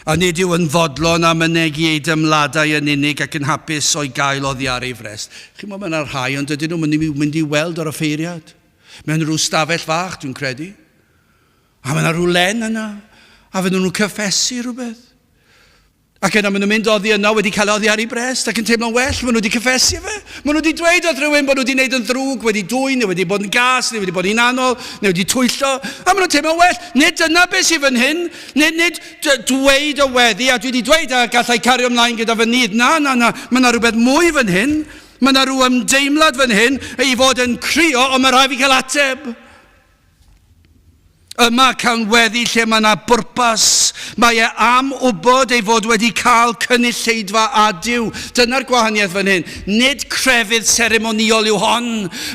A nid yw yn fodlon â mynegi ei dymladau yn unig ac yn hapus o'i gael oddi ar ei frest. Chi'n gwybod, mae yna rhai, ond dydyn nhw'n mynd i, mynd i weld yr offeiriad. Mewn rhyw stafell fach, dwi'n credu. A mae yna rhyw len yna, a fydden nhw'n cyffesu rhywbeth. Ac yna maen nhw'n mynd oddi yno wedi cael oddi ar ei brest ac yn teimlo'n well. Maen nhw wedi cyffesu fe. Maen nhw wedi dweud wrth rhywun bod nhw wedi gwneud yn ddrwg, wedi dwyn, neu wedi bod yn gas, neu wedi bod yn hunanol, neu wedi twyllo. A maen nhw'n teimlo'n well. Nid dyna beth sydd fan hyn. Nid, nid dweud y weddi, a dwi wedi dweud a gallai cario ymlaen gyda fy nydd. Na, na, na. Mae yna rhywbeth mwy fan hyn. Mae yna rhyw ymdeimlad fan hyn ei fod yn crio, ond mae rhaid fi cael ateb. Yma cawn weddi lle mae yna bwrpas. Mae e am wybod ei fod wedi cael cynulleidfa â Duw. Dyna'r gwahaniaeth fan hyn. Nid crefydd seremonïol yw hon.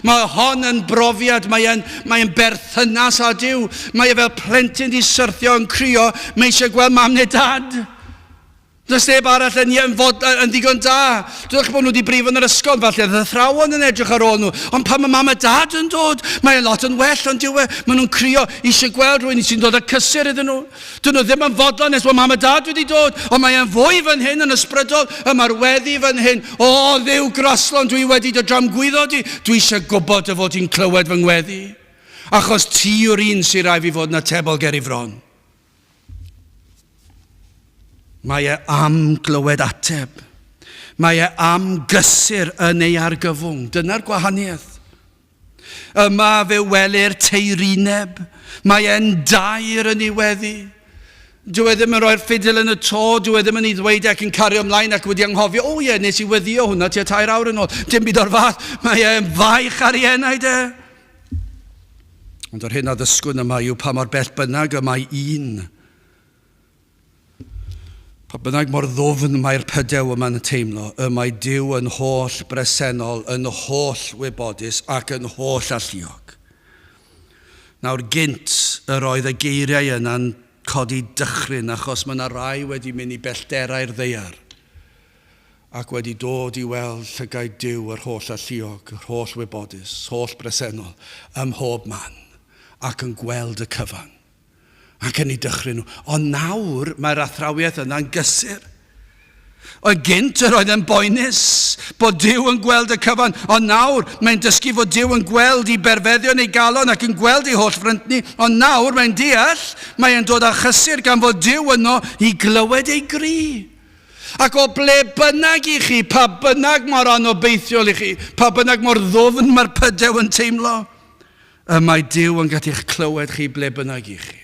Mae hon yn brofiad, mae e'n mae e'n berthynas â Duw. Mae e fel plentyn di syrthio yn crio, mae eisiau gweld mam neu dad. Does neb arall yn, yn, fod, yn ddigon da. Dwch bod nhw wedi brifo yn yr ysgol, falle oedd athrawon yn edrych ar ôl nhw. Ond pan mae mam a dad yn dod, mae'n lot yn well, ond dyw e, maen nhw'n crio eisiau gweld rhywun sy'n dod â cysur iddyn nhw. Dyn nhw ddim yn fodlon nes bod mam a dad wedi dod, ond mae'n fwy fan hyn yn ysbrydol, y mae'r weddi fan hyn. O, Dduw graslon, dwi wedi dy dramgwyddo di, dwi eisiau gwybod dy fod ti'n clywed fy ngweddi. Achos ti yw'r un sy'n rhaid fi fod yn atebol ger i fron. Mae e am glywed ateb. Mae e am gysur yn ei argyfwng. Dyna'r gwahaniaeth. Yma fe welir teirineb. Mae e'n dair yn ei weddi. Dyw e ddim yn rhoi'r ffidil yn y to, dyw e ddim yn ei ddweud ac yn cario ymlaen ac wedi anghofio, o ie, nes i weddio hwnna tua tair awr yn ôl. Dim byd o'r fath. Mae e'n faich ar ei enaid e. Ond yr hyn a ddysgwn yma yw pa mor bell bynnag y mae un, pa bynnag mor ddwfn mae'r pydew yma'n teimlo, y mae Duw yn holl bresennol, yn holl wybodus ac yn holl alluog. Nawr gynt yr oedd y geiriau yna'n codi dychryn achos mae yna rai wedi mynd i bellterau'r ddaear ac wedi dod i weld llygaid Duw yr holl alluog, yr holl wybodus, holl bresennol, ym mhob man, ac yn gweld y cyfan, ac yn eu dychryn nhw. Ond nawr mae'r athrawiaeth yna'n gysur. Oedd gynt yr oedd yn boenus bod Duw yn gweld y cyfan, ond nawr mae'n dysgu fod Duw yn gweld i berfeddion ei galon ac yn gweld ei holl fryntni, ond nawr mae'n deall, mae'n dod â chysur gan fod Duw yno i glywed ei gri. Ac o ble bynnag i chi, pa bynnag mor anobeithiol i chi, pa bynnag mor ddwfn mae'r pydew yn teimlo, y mae Duw yn gallu'ch clywed chi ble bynnag i chi.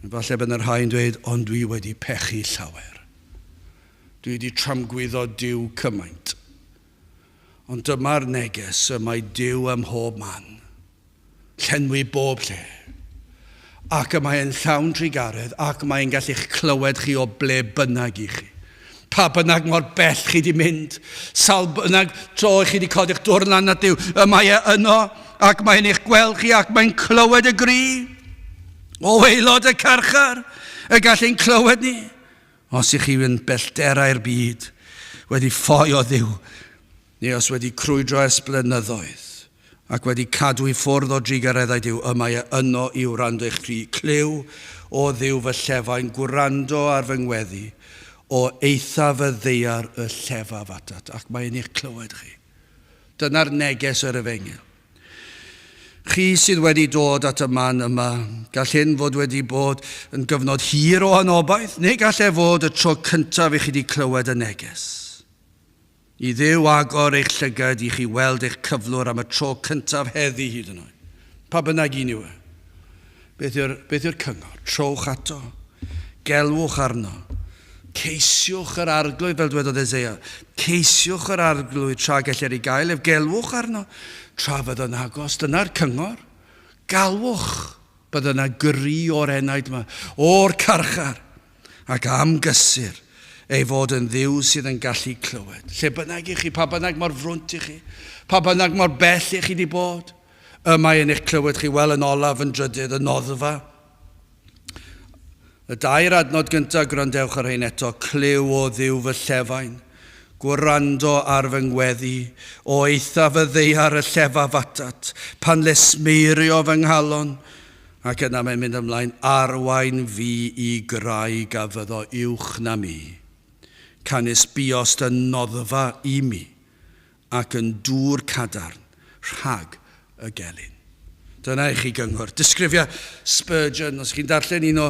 Falle bydd yna rhai yn dweud, ond dwi wedi pechu llawer. Dwi wedi tramgwyddo Duw cymaint. Ond dyma'r neges, y mae Duw ym mhob man. Llenwi bob lle. Ac y mae e'n llawn trugaredd ac mae e'n gallu'ch clywed chi o ble bynnag i chi. Pa bynnag mor bell chi di mynd, sawl bynnag tro chi di codi'ch dwrn lan at Dduw, y mae e yno ac mae'n eich gweld chi ac mae'n clywed y gri o waelod y carchar y gall ein clywed ni. Os ych chi yn bellterau'r byd wedi ffoi o Dduw, neu os wedi crwydro ers blynyddoedd, ac wedi cadw i ffwrdd o drugareddau Duw, y mae e yno i wrando eich cri. Clyw, o Dduw, fy llefain, gwrando ar fy ngweddi, o eithaf y ddaear y llefaf atat, ac mae e'n eich clywed chi. Dyna'r neges yr efengyl. Chi sydd wedi dod at y man yma, gall hyn fod wedi bod yn gyfnod hir o anobaith, neu gall e fod y tro cyntaf i chi wedi clywed y neges. I Dduw agor eich llygaid i chi weld eich cyflwr am y tro cyntaf heddi hyd yn oed. Pa bynnag un yw e. Beth yw'r, beth yw'r cyngor? Trowch ato. Gelwch arno. Ceisiwch yr arglwydd, fel dwedodd Eseia. Ceisiwch yr arglwydd tra gellir ei gael ef. Gelwch arno tra fydd yn agos. Dyna'r cyngor. Galwch. Bydd yna gri o'r enaid yma, o'r carchar, ac am gysur ei fod yn Dduw sydd yn gallu clywed. Lle bynnag i chi, pa bynnag mor frwnt i chi, pa bynnag mor bell i chi di bod, y mae yn eich clywed chi, wel yn olaf, yn drydydd, y noddfa. Y dair adnod gyntaf, gwrandewch ar hyn eto, clyw o Dduw fy llefain, gwrando ar fy ngweddi, o eithaf y ddaear y llefaf atat, pan lesmeirio fy nghalon, ac yna mae'n mynd ymlaen, arwain fi i graig a fyddo uwch na mi. Canys buost yn noddfa i mi, ac yn dŵr cadarn rhag y gelyn. Dyna i chi gyngor. Disgrifia Spurgeon. Os chi'n darllen un o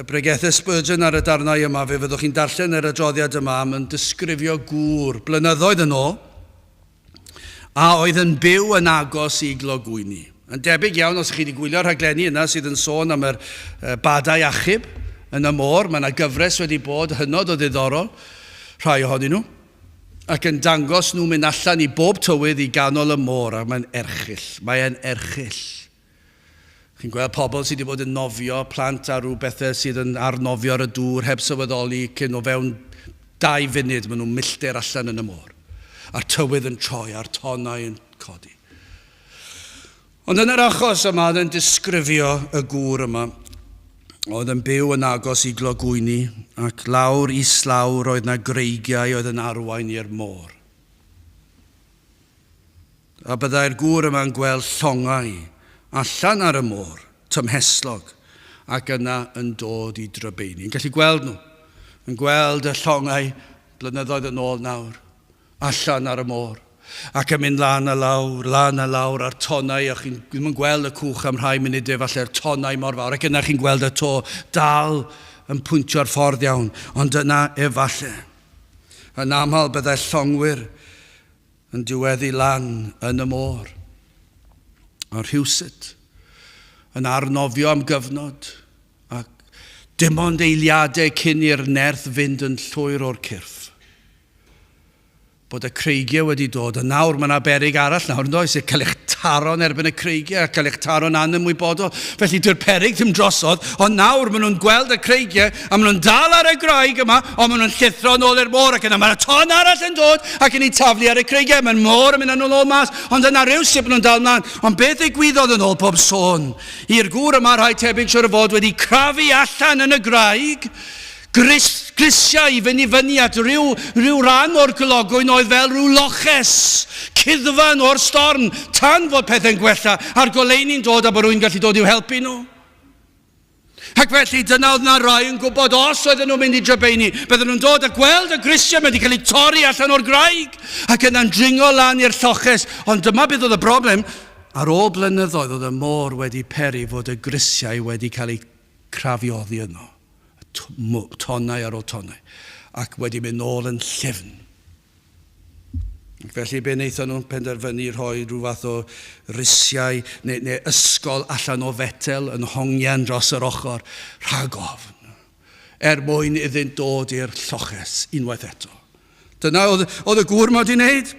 bregethau Spurgeon ar y darnau yma, fe fyddwch chi'n darllen yr adroddiad yma am yn disgrifio gŵr blynyddoedd yn ôl a oedd yn byw yn agos i glogwyni. Yn debyg iawn, os chi wedi gwylio'r rhaglenni yna sydd yn sôn am yr badau achub yn y môr, mae yna gyfres wedi bod hynod o ddiddorol, rhai ohonyn nhw. Ac yn dangos nhw mynd allan i bob tywydd i ganol y môr, a mae'n erchyll, mae'n erchyll. Chi'n gweld pobl sydd wedi bod yn nofio, plant a rhyw bethau sydd yn arnofio ar y dŵr heb sylweddoli cyn o fewn dau funud maen nhw'n milltir allan yn y môr. A'r tywydd yn troi a'r tonnau yn codi. Ond yn yr achos yma, oedd yn disgrifio y gŵr yma, oedd yn byw yn agos i glogwyni, ac lawr islaw roedd 'na greigiau oedd yn arwain i'r môr. A byddai'r gŵr yma'n gweld llongau allan ar y môr, tymhestlog, ac yna yn dod i drybeini. Yn gallu gweld nhw, yn gweld y llongau blynyddoedd yn ôl nawr, allan ar y môr, ac yn mynd lan a lawr, lan a lawr a'r tonnau, a chi'n ddim yn gweld y cwch am rhai munudau, falle'r tonnau mor fawr, ac yna chi'n gweld y to dal yn pwyntio'r ffordd iawn, ond yna efalle. Yn aml byddai llongwyr yn diweddu lan yn y môr, a rhywsut yn arnofio am gyfnod, ac dim ond eiliadau cyn i'r nerth fynd yn llwyr o'r cyrff. Bod y creigiau wedi dod, a nawr mae yna berig arall nawr, yn does? Cael eich taro'n erbyn y creigiau, a cael eich taro'n anymwybodol. Felly dyw'r perig ddim drosodd, ond nawr maen nhw'n gweld y creigiau, a maen nhw'n dal ar y graig yma, ond maen nhw'n llithro yn ôl i'r môr, ac yna mae'r ton arall yn dod, ac yn ei taflu ar y creigiau, mae'r môr yn mynd â nhw'n ôl mas, ond yna rhywsut maen nhw'n dal mlaen. Ond beth ddigwyddodd yn ôl pob sôn? I'r gŵr yma rhai tebyg siwr o fod wedi crafu allan yn y graig, Gris, grisiau i fynd i fyny at ryw, ryw ran o'r glogwyn oedd fel rhyw loches, cuddfan o'r storm, tan fod pethau'n gwella a'r goleuni'n dod a bod rhywun gallu dod i'w helpu nhw. Ac felly dyna oedd na rai yn gwybod os oedden nhw'n mynd i drybeini, bydden nhw'n dod a gweld y grisiau wedi cael eu torri allan o'r graig ac yna'n dringo lan i'r lloches. Ond dyma beth oedd y broblem, ar ôl blynyddoedd oedd y môr wedi peri fod y grisiau wedi cael eu crafu oddi yno, tonnau ar ôl tonnau, ac wedi mynd nôl yn llyfn. Ac felly be wnaethon nhw penderfynu rhoi rhyw fath o risiau neu, neu ysgol allan o fetel yn hongian dros yr ochr rhag ofn, er mwyn iddynt dod i'r lloches unwaith eto. Dyna oedd, oedd y gŵr ma wedi wneud.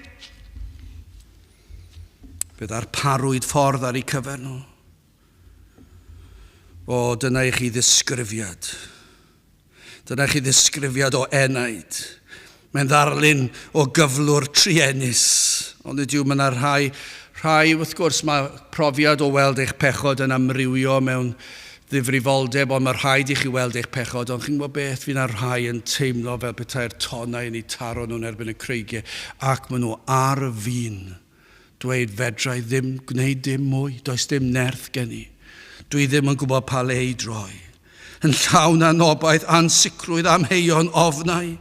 Fe ddarparwyd ffordd ar eu cyfer nhw. O, dyna i chi ddisgrifiad. Dyna i chi ddisgrifiad o enaid. Mae'n ddarlun o gyflwr truenus. Ond ydyw, mae yna rhai, rhai, wrth gwrs, mae profiad o weld eich pechod yn amrywio mewn ddifrifoldeb, ond mae rhaid i chi weld eich pechod. Ond chi'n gwybod beth, fydd yna rhai yn teimlo fel petai'r tonnau yn eu taro nhw'n erbyn y creigiau, ac maen nhw ar fin Dweud fedra i ddim gwneud dim mwy, does dim nerth gen i. Dwi ddim yn gwybod pa le i droi. Yn llawn anobaith, ansicrwydd, amheuon, ofnau.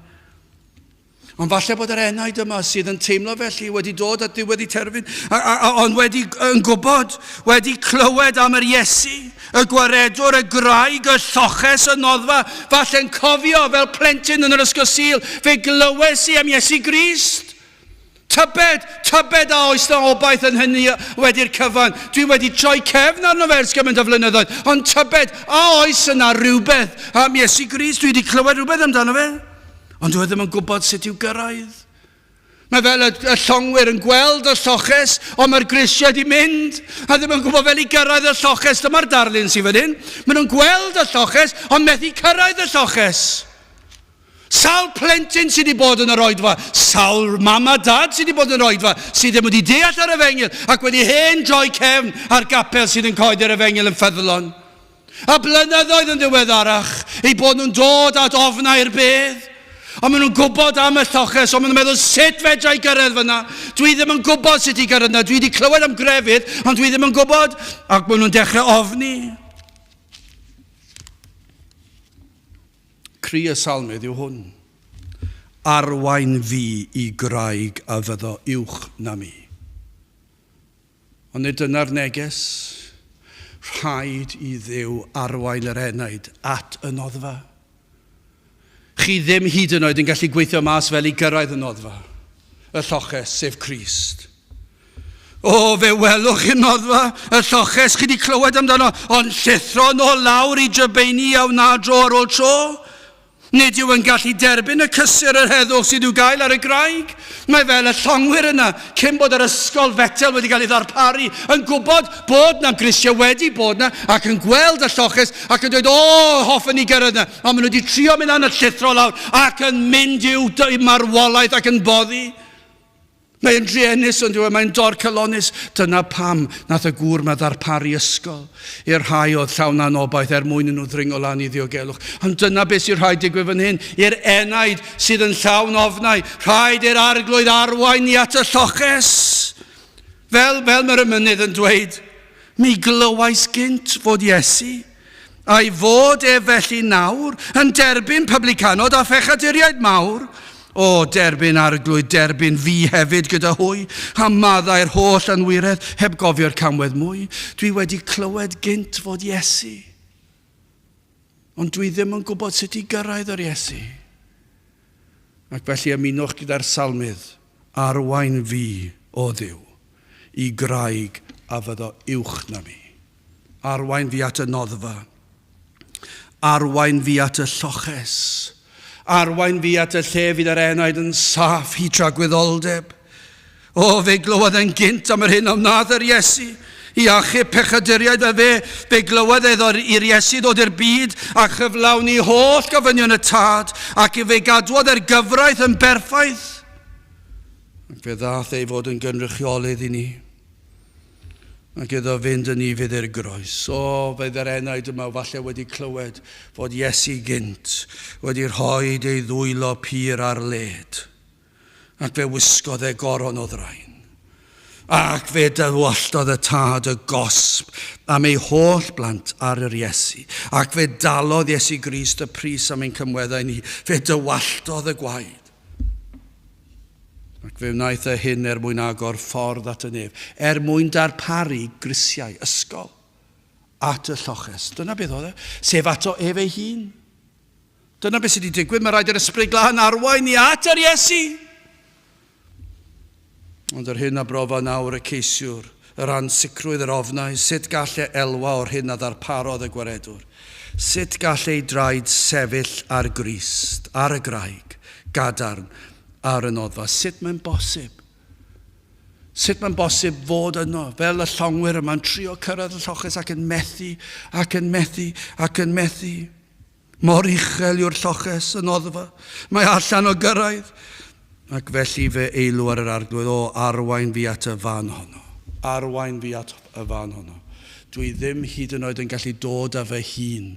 Ond falle bod yr enaid yma sydd yn teimlo felly wedi dod at ddiwedd ei terfyn, a, a, a, ond wedi yn gwybod, wedi clywed am yr Iesu, y gwaredwr, y graig, y lloches, y noddfa, falle'n cofio fel plentyn yn yr ysgol Sul, fe glywes i am Iesu Grist. Tybed, tybed a oes 'na obaith yn hynny wedi'r cyfan? Dwi wedi troi cefn arno fe ers gymaint o flynyddoedd, ond tybed, a oes yna rhywbeth am Iesu Grist? Dwi wedi clywed rhywbeth amdano fe, ond dwi e ddim yn gwybod sut i'w gyrraedd. Mae fel y, y llongwyr yn gweld y lloches, ond mae'r grisiau wedi mynd, a ddim yn gwybod fel i gyrraedd y lloches. Dyma'r darlun sydd fan hyn. Maen nhw'n gweld y lloches, ond methu cyrraedd y lloches. Sawl plentyn sydd wedi bod yn yr oedfa, sawl mam a dad sydd wedi bod yn yr oedfa, sydd ddim wedi deall yr efengyl ac wedi hen droi cefn ar gapel sydd yn coedi'r efengyl yn ffyddlon. A blynyddoedd yn ddiweddarach, eu bod nhw'n dod at ofnau'r bedd. Ond maen nhw'n gwybod am y lloches, ond maen nhw'n meddwl, sut fedra i gyrraedd fyna? Dwi ddim yn gwybod sut i gyrraedd yna. Dwi wedi clywed am grefydd, ond dwi ddim yn gwybod. Ac maen nhw'n dechrau ofni. Cri y Salmydd yw hwn, Arwain fi i graig a fyddo uwch na mi. Ond nid dyna'r neges. Rhaid i Dduw arwain yr enaid at y noddfa. Chi ddim hyd yn oed yn gallu gweithio mas fel i gyrraedd y noddfa, y lloches, sef Crist. O, fe welwch chi'r noddfa, y lloches, chi wedi clywed amdano, ond llithro nôl lawr i drybeini a wna dro ar ôl tro. Nid yw yn gallu derbyn y cysur yr heddwch sydd i'w gael ar y graig. Mae fel y llongwyr yna, cyn bod yr ysgol fetel wedi cael ei ddarparu, yn gwybod bod 'na grisiau wedi bod 'na, ac yn gweld y lloches, ac yn dweud, o, hoffen ni gyrraedd 'na. Ond maen nhw wedi trio mynd lan y llithro lawr, ac yn mynd i'w marwolaeth ac yn boddi. Mae'n druenus ond yw e, mae'n dorcalonnus. Dyna pam nath y gŵr ma ddarparu ysgol i'r rhai oedd llawn anobaith er mwyn i nhw ddringo lan i ddiogelwch. Ond dyna beth sy'n rhaid digwydd fan hyn, i'r enaid sydd yn llawn ofnau, rhaid i'r arglwydd arwain ni at y lloches. Fel, fel mae'r emynydd yn dweud, mi glywais gynt fod Iesu, a'i fod ef felly nawr yn derbyn publicanod a phechaduriaid mawr. O, derbyn arglwydd, derbyn fi hefyd gyda hwy, a maddau'r holl anwiredd heb gofio'r camwedd mwy. Dwi wedi clywed gynt fod Iesu, ond dwi ddim yn gwybod sut i gyrraedd yr Iesu. Ac felly ymunwch gyda'r salmydd, arwain fi, o Dduw, i graig a fyddo uwch na fi. Arwain fi at y noddfa. Arwain fi at y lloches. Arwain fi at y lle fydd yr enaid yn saff i tragwyddoldeb. O, fe glywodd e'n gynt am yr hyn a wnaeth yr Iesu i achub pechaduriaid a fe, fe glywodd e i'r Iesu ddod i'r byd a chyflawni holl gofynion y Tad ac fe gadwodd e'r gyfraith yn berffaith. Ac fe ddaeth ei fod yn gynrychiolydd i ni. Ac iddo fynd yn ufudd i'r groes. O, fydd yr enaid yma falle wedi clywed fod Iesu gynt wedi rhoi ei ddwylo pur ar led, ac fe wisgodd e goron o ddrain. Ac fe dywalltodd y tad y gosb am ei holl blant ar yr Iesu. Ac fe dalodd Iesu Grist y pris am ein cymweddau ni. Fe dywalltodd y gwaed. Ac fe wnaeth e hyn er mwyn agor ffordd at y nef, er mwyn darparu grisiau ysgol at y lloches. Dyna beth oedd e, sef ato ef ei hun. Dyna beth sydd wedi digwydd, mae rhaid i'r Ysbryd Glân arwain ni at yr Iesu. Ond yr hyn a brofa nawr y ceisiwr, yr ansicrwydd, yr ofnau, sut gall e elwa o'r hyn a ddarparodd y Gwaredwr? Sut gall ei draed sefyll ar Grist, ar y graig, gadarn, ar y noddfa? Sut mae'n bosib? Sut mae'n bosib fod yno, fel y llongwyr yma'n trio cyrraedd y lloches ac yn methu, ac yn methu, ac yn methu? Mor uchel yw'r lloches, y noddfa, mae allan o gyrraedd. Ac felly fe eilw ar yr Arglwydd, O, arwain fi at y fan honno. Arwain fi at y fan honno. Dwi ddim hyd yn oed yn gallu dod â fy hun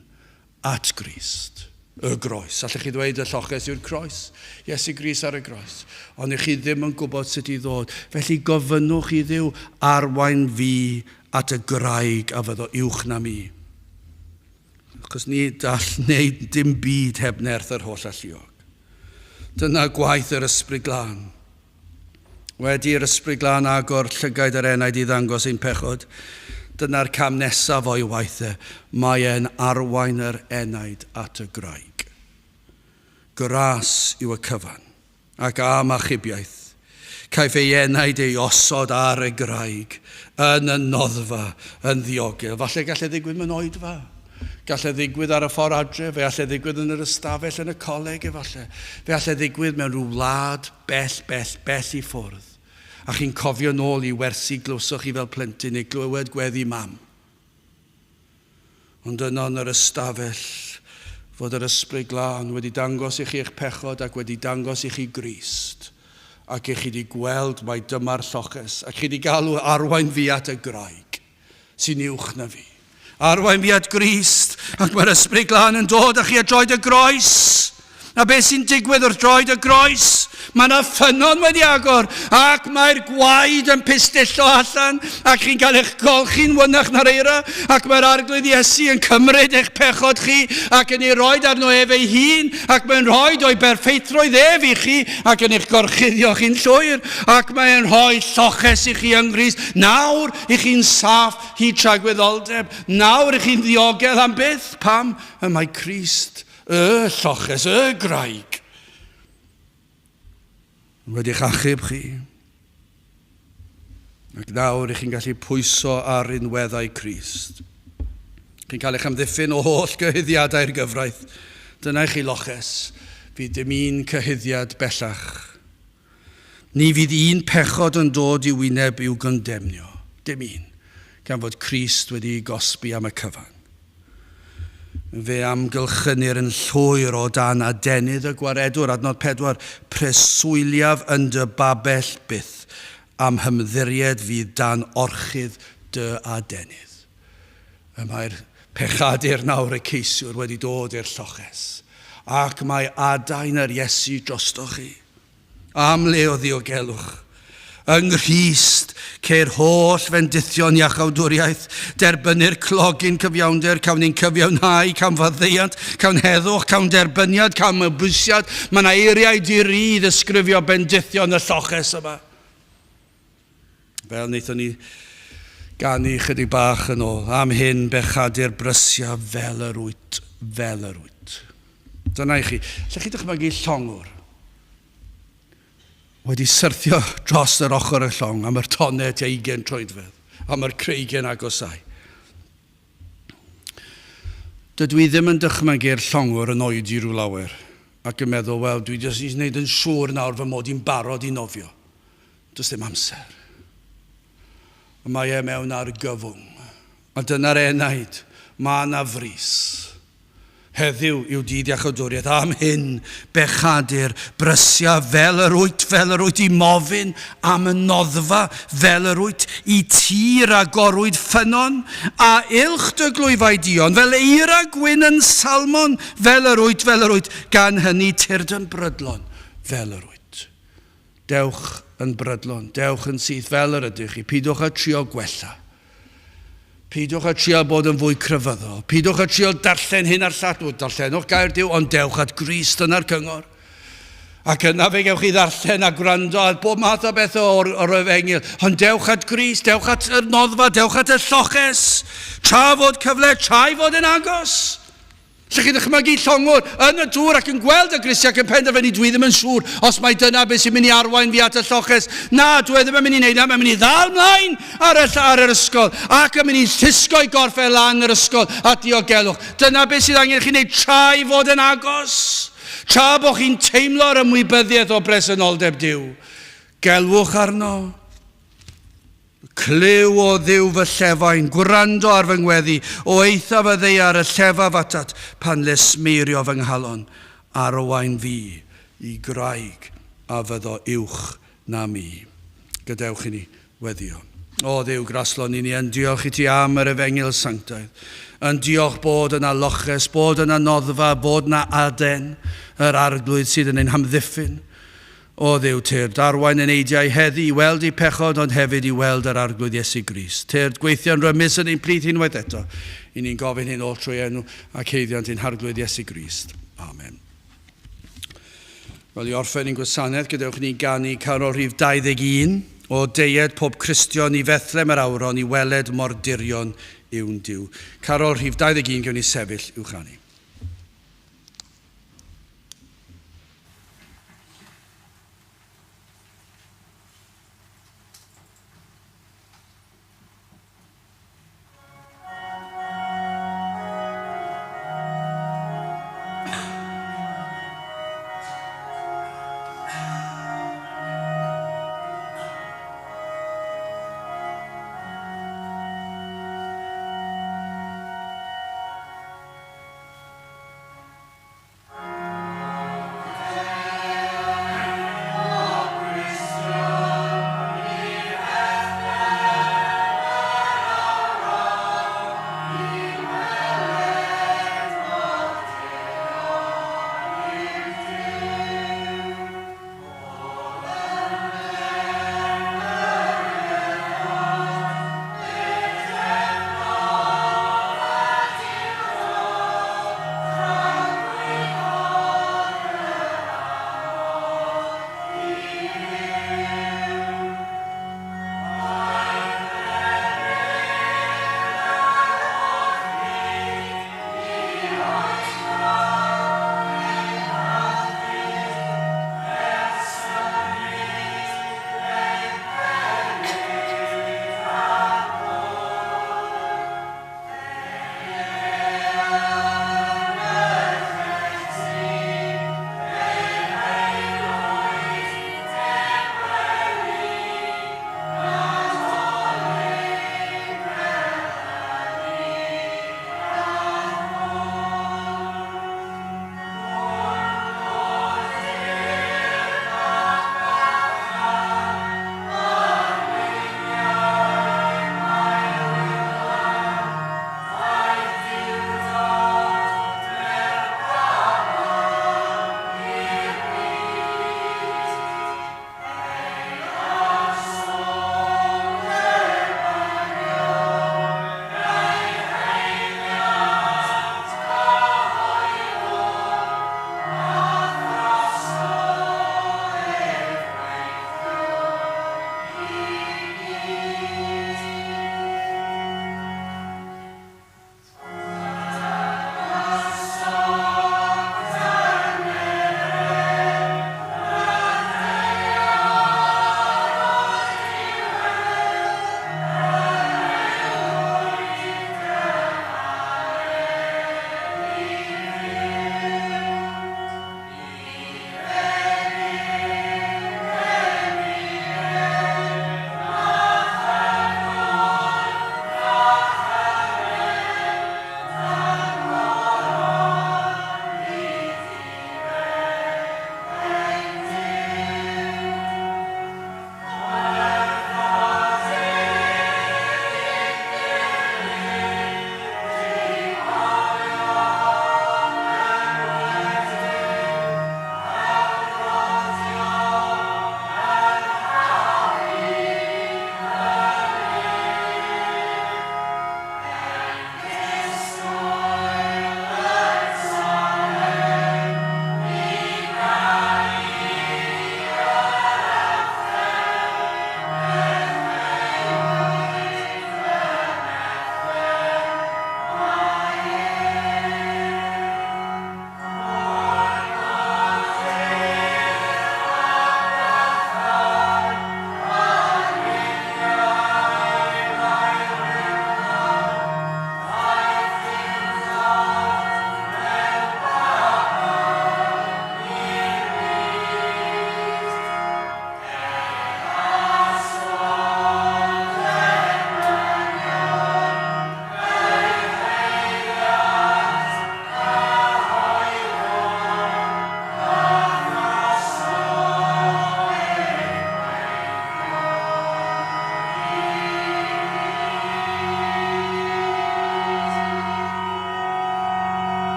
at Grist, y groes. Allech chi ddweud y lloches yw'r croes? Iesu Grist ar y groes. Ond ych chi ddim yn gwybod sut i ddod. Felly gofynnwch i Dduw, arwain fi at y graig a fyddo uwch na mi. Achos ni all wneud dim byd heb nerth yr holl alluog. Dyna gwaith yr Ysbryd Glân. Wedi i'r Ysbryd Glân agor llygaid yr enaid i ddangos ein pechod, dyna'r cam nesaf o'i waith e. Mae e'n arwain yr enaid at y graig. Gras yw y cyfan. Ac am achubiaeth. Caiff ei enaid ei osod ar y graig, yn y noddfa, yn ddiogel. Falle gall e ddigwydd mewn oedfa. Gall e ddigwydd ar y ffordd adre, fe all e ddigwydd yn yr ystafell yn y coleg efallai. Fe all e ddigwydd mewn rhyw wlad bell, bell, bell i ffwrdd. A chi'n cofio nôl i wersi glywsoch chi fel plentyn neu glywed gweddi mam. Ond yno yn yr ystafell, fod yr Ysbryd Glân wedi dangos i chi eich pechod ac wedi dangos i chi Grist, ac i chi wedi gweld mai dyma'r lloches, ac chi wedi galw arwain fi at y graig sy'n uwch na fi. Arwain fi at Grist, ac mae'r Ysbryd Glân yn dod â chi at droed y groes. A beth sy'n digwydd wrth droed y groes? Mae yna ffynnon wedi agor, ac mae'r gwaed yn pistillo allan, ac chi'n cael eich golchi'n wynach na'r eira, ac mae'r Arglwydd Iesu yn cymryd eich pechod chi, ac yn ei roed arno ef ei hun, ac mae'n rhoi o'i berffeithrwydd ef i chi, ac yn eich gorchuddio chi'n llwyr, ac mae'n rhoi lloches i chi yng Nghrist. Nawr i chi'n saff hyd tragwyddoldeb, nawr i chi'n ddiogel am byth. Pam? Y mae Crist Y lloches, y graig, wedi'ch achub chi. Ac nawr i chi'n gallu pwyso ar rinweddau Crist. Chi'n cael eich amddiffyn o holl gyhuddiadau'r gyfraith. Dyna i chi loches. Fydd dim un cyhuddiad bellach. Ni fydd un pechod yn dod i'w wyneb i'w gondemnio. Dim un. Gan fod Crist wedi'i gosbi am y cyfan. Fe amgylchynir yn llwyr o dan adenydd y Gwaredwr, adnod 4, Preswyliaf yn dy babell byth, a'm hymddiried fydd dan orchudd dy adenydd. Y mae'r pechadur nawr y ceisiwr wedi dod i'r lloches, ac mae adain yr Iesu drostoch chi. Am le o ddiogelwch. Yng Nghrist ceir holl fendithion iachawdwriaeth, derbynnir clogyn cyfiawnder, cawn ein cyfiawnhau, cawn faddeuant, cawn heddwch, cawn derbyniad, cawn mabwysiad. Mae yna eiriau di-ri i ddisgrifio bendithion y lloches yma. Fel wnaethon ni ganu chydig bach yn ôl, am hyn bechadur brysia fel yr wyt, fel yr wyt. Dyna i chi. Lle chi dychmygu llongwr wedi syrthio dros yr ochr y llong am yr tonau tua 20 troedfedd, am yr creigiau'n agosau. Dydw i ddim yn dychmygu'r llongwr yn oedi rhyw lawer ac yn meddwl, wel, dwi jyst i wneud yn siŵr nawr fy mod i'n barod i nofio. Does dim amser. Y mae e mewn argyfwng. A dyna'r enaid. Mae yna frys. Heddiw yw dydd iachawdwriaeth. Am hyn, bechadur, brysia fel yr wyt, fel yr wyt i mofyn am y noddfa, fel yr wyt i ti ragorwyd ffynnon, a ylch dy glwyfau duon, fel eira gwyn yn Salmon, fel yr wyt, fel yr wyt, gan hynny tyrd yn brydlon, fel yr wyt. Dewch yn brydlon, dewch yn syth fel yr ydych chi, peidiwch â trio gwella. Peidiwch â trio bod yn fwy crefyddol. Peidiwch â trio darllen hyn a'r llall. Wel, darllenwch gair Duw, ond dewch at Grist, dyna'r cyngor. Ac yna fe gewch chi ddarllen a gwrando ar bob math o bethau o'r, or efengyl. Ond dewch at Grist, dewch at yr noddfa, dewch at y lloches. Tra fod cyfle, tra i fod yn agos. Lle chi'n dychmygu llongwr yn y dŵr ac yn gweld y grisiau ac yn penderfynu dwi ddim yn siŵr os mai dyna beth sy'n mynd i arwain fi at y lloches. Na, dwi e ddim yn mynd i wneud na, mae'n mynd i ddal mlaen ar y, ar yr ysgol ac yn mynd i llusgo i gorff e lan yr ysgol at diogelwch. Dyna beth sydd angen chi wneud tra i fod yn agos. Tra bod chi'n teimlo'r ymwybyddiaeth o bresenoldeb Duw. Gelwch arno. Clyw, O Dduw, fy llefain, gwrando ar fy ngweddi, o eithaf y ddaear y llefaf atat, pan lesmeirio fy nghalon, arwain fi i graig a fyddo uwch na mi. Gadewch i ni weddio. O Dduw graslon, i ni yn diolch i ti am yr efengyl sanctaidd, yn diolch bod yna loches, bod yna noddfa, bod yna aden, yr Arglwydd sydd yn ein hamddiffyn. O Dduw, tyrd, arwain eneidiau heddi i weld eu pechod, ond hefyd i weld yr Arglwydd Iesu Grist. Tyrd, gweithio'n rymus yn ein plith unwaith eto. I ni'n gofyn hyn oll trwy enw ac haeddiant ein Harglwydd Iesu Grist. Amen. Wel, i orffen ein gwasanaeth, gadewch ni ganu carol rhif 21 o deied pob Cristion i Fethlem yr awron i weled mor dirion yw'n Duw. Carol rhif 21, gewn ni sefyll i'w chanu.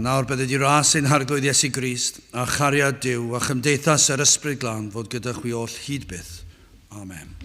nawr bydded i ras ein Harglwydd Iesu Grist, a chariad Duw, a chymdeithas yr Ysbryd Glân fod gyda chwi oll hyd byth. Amen.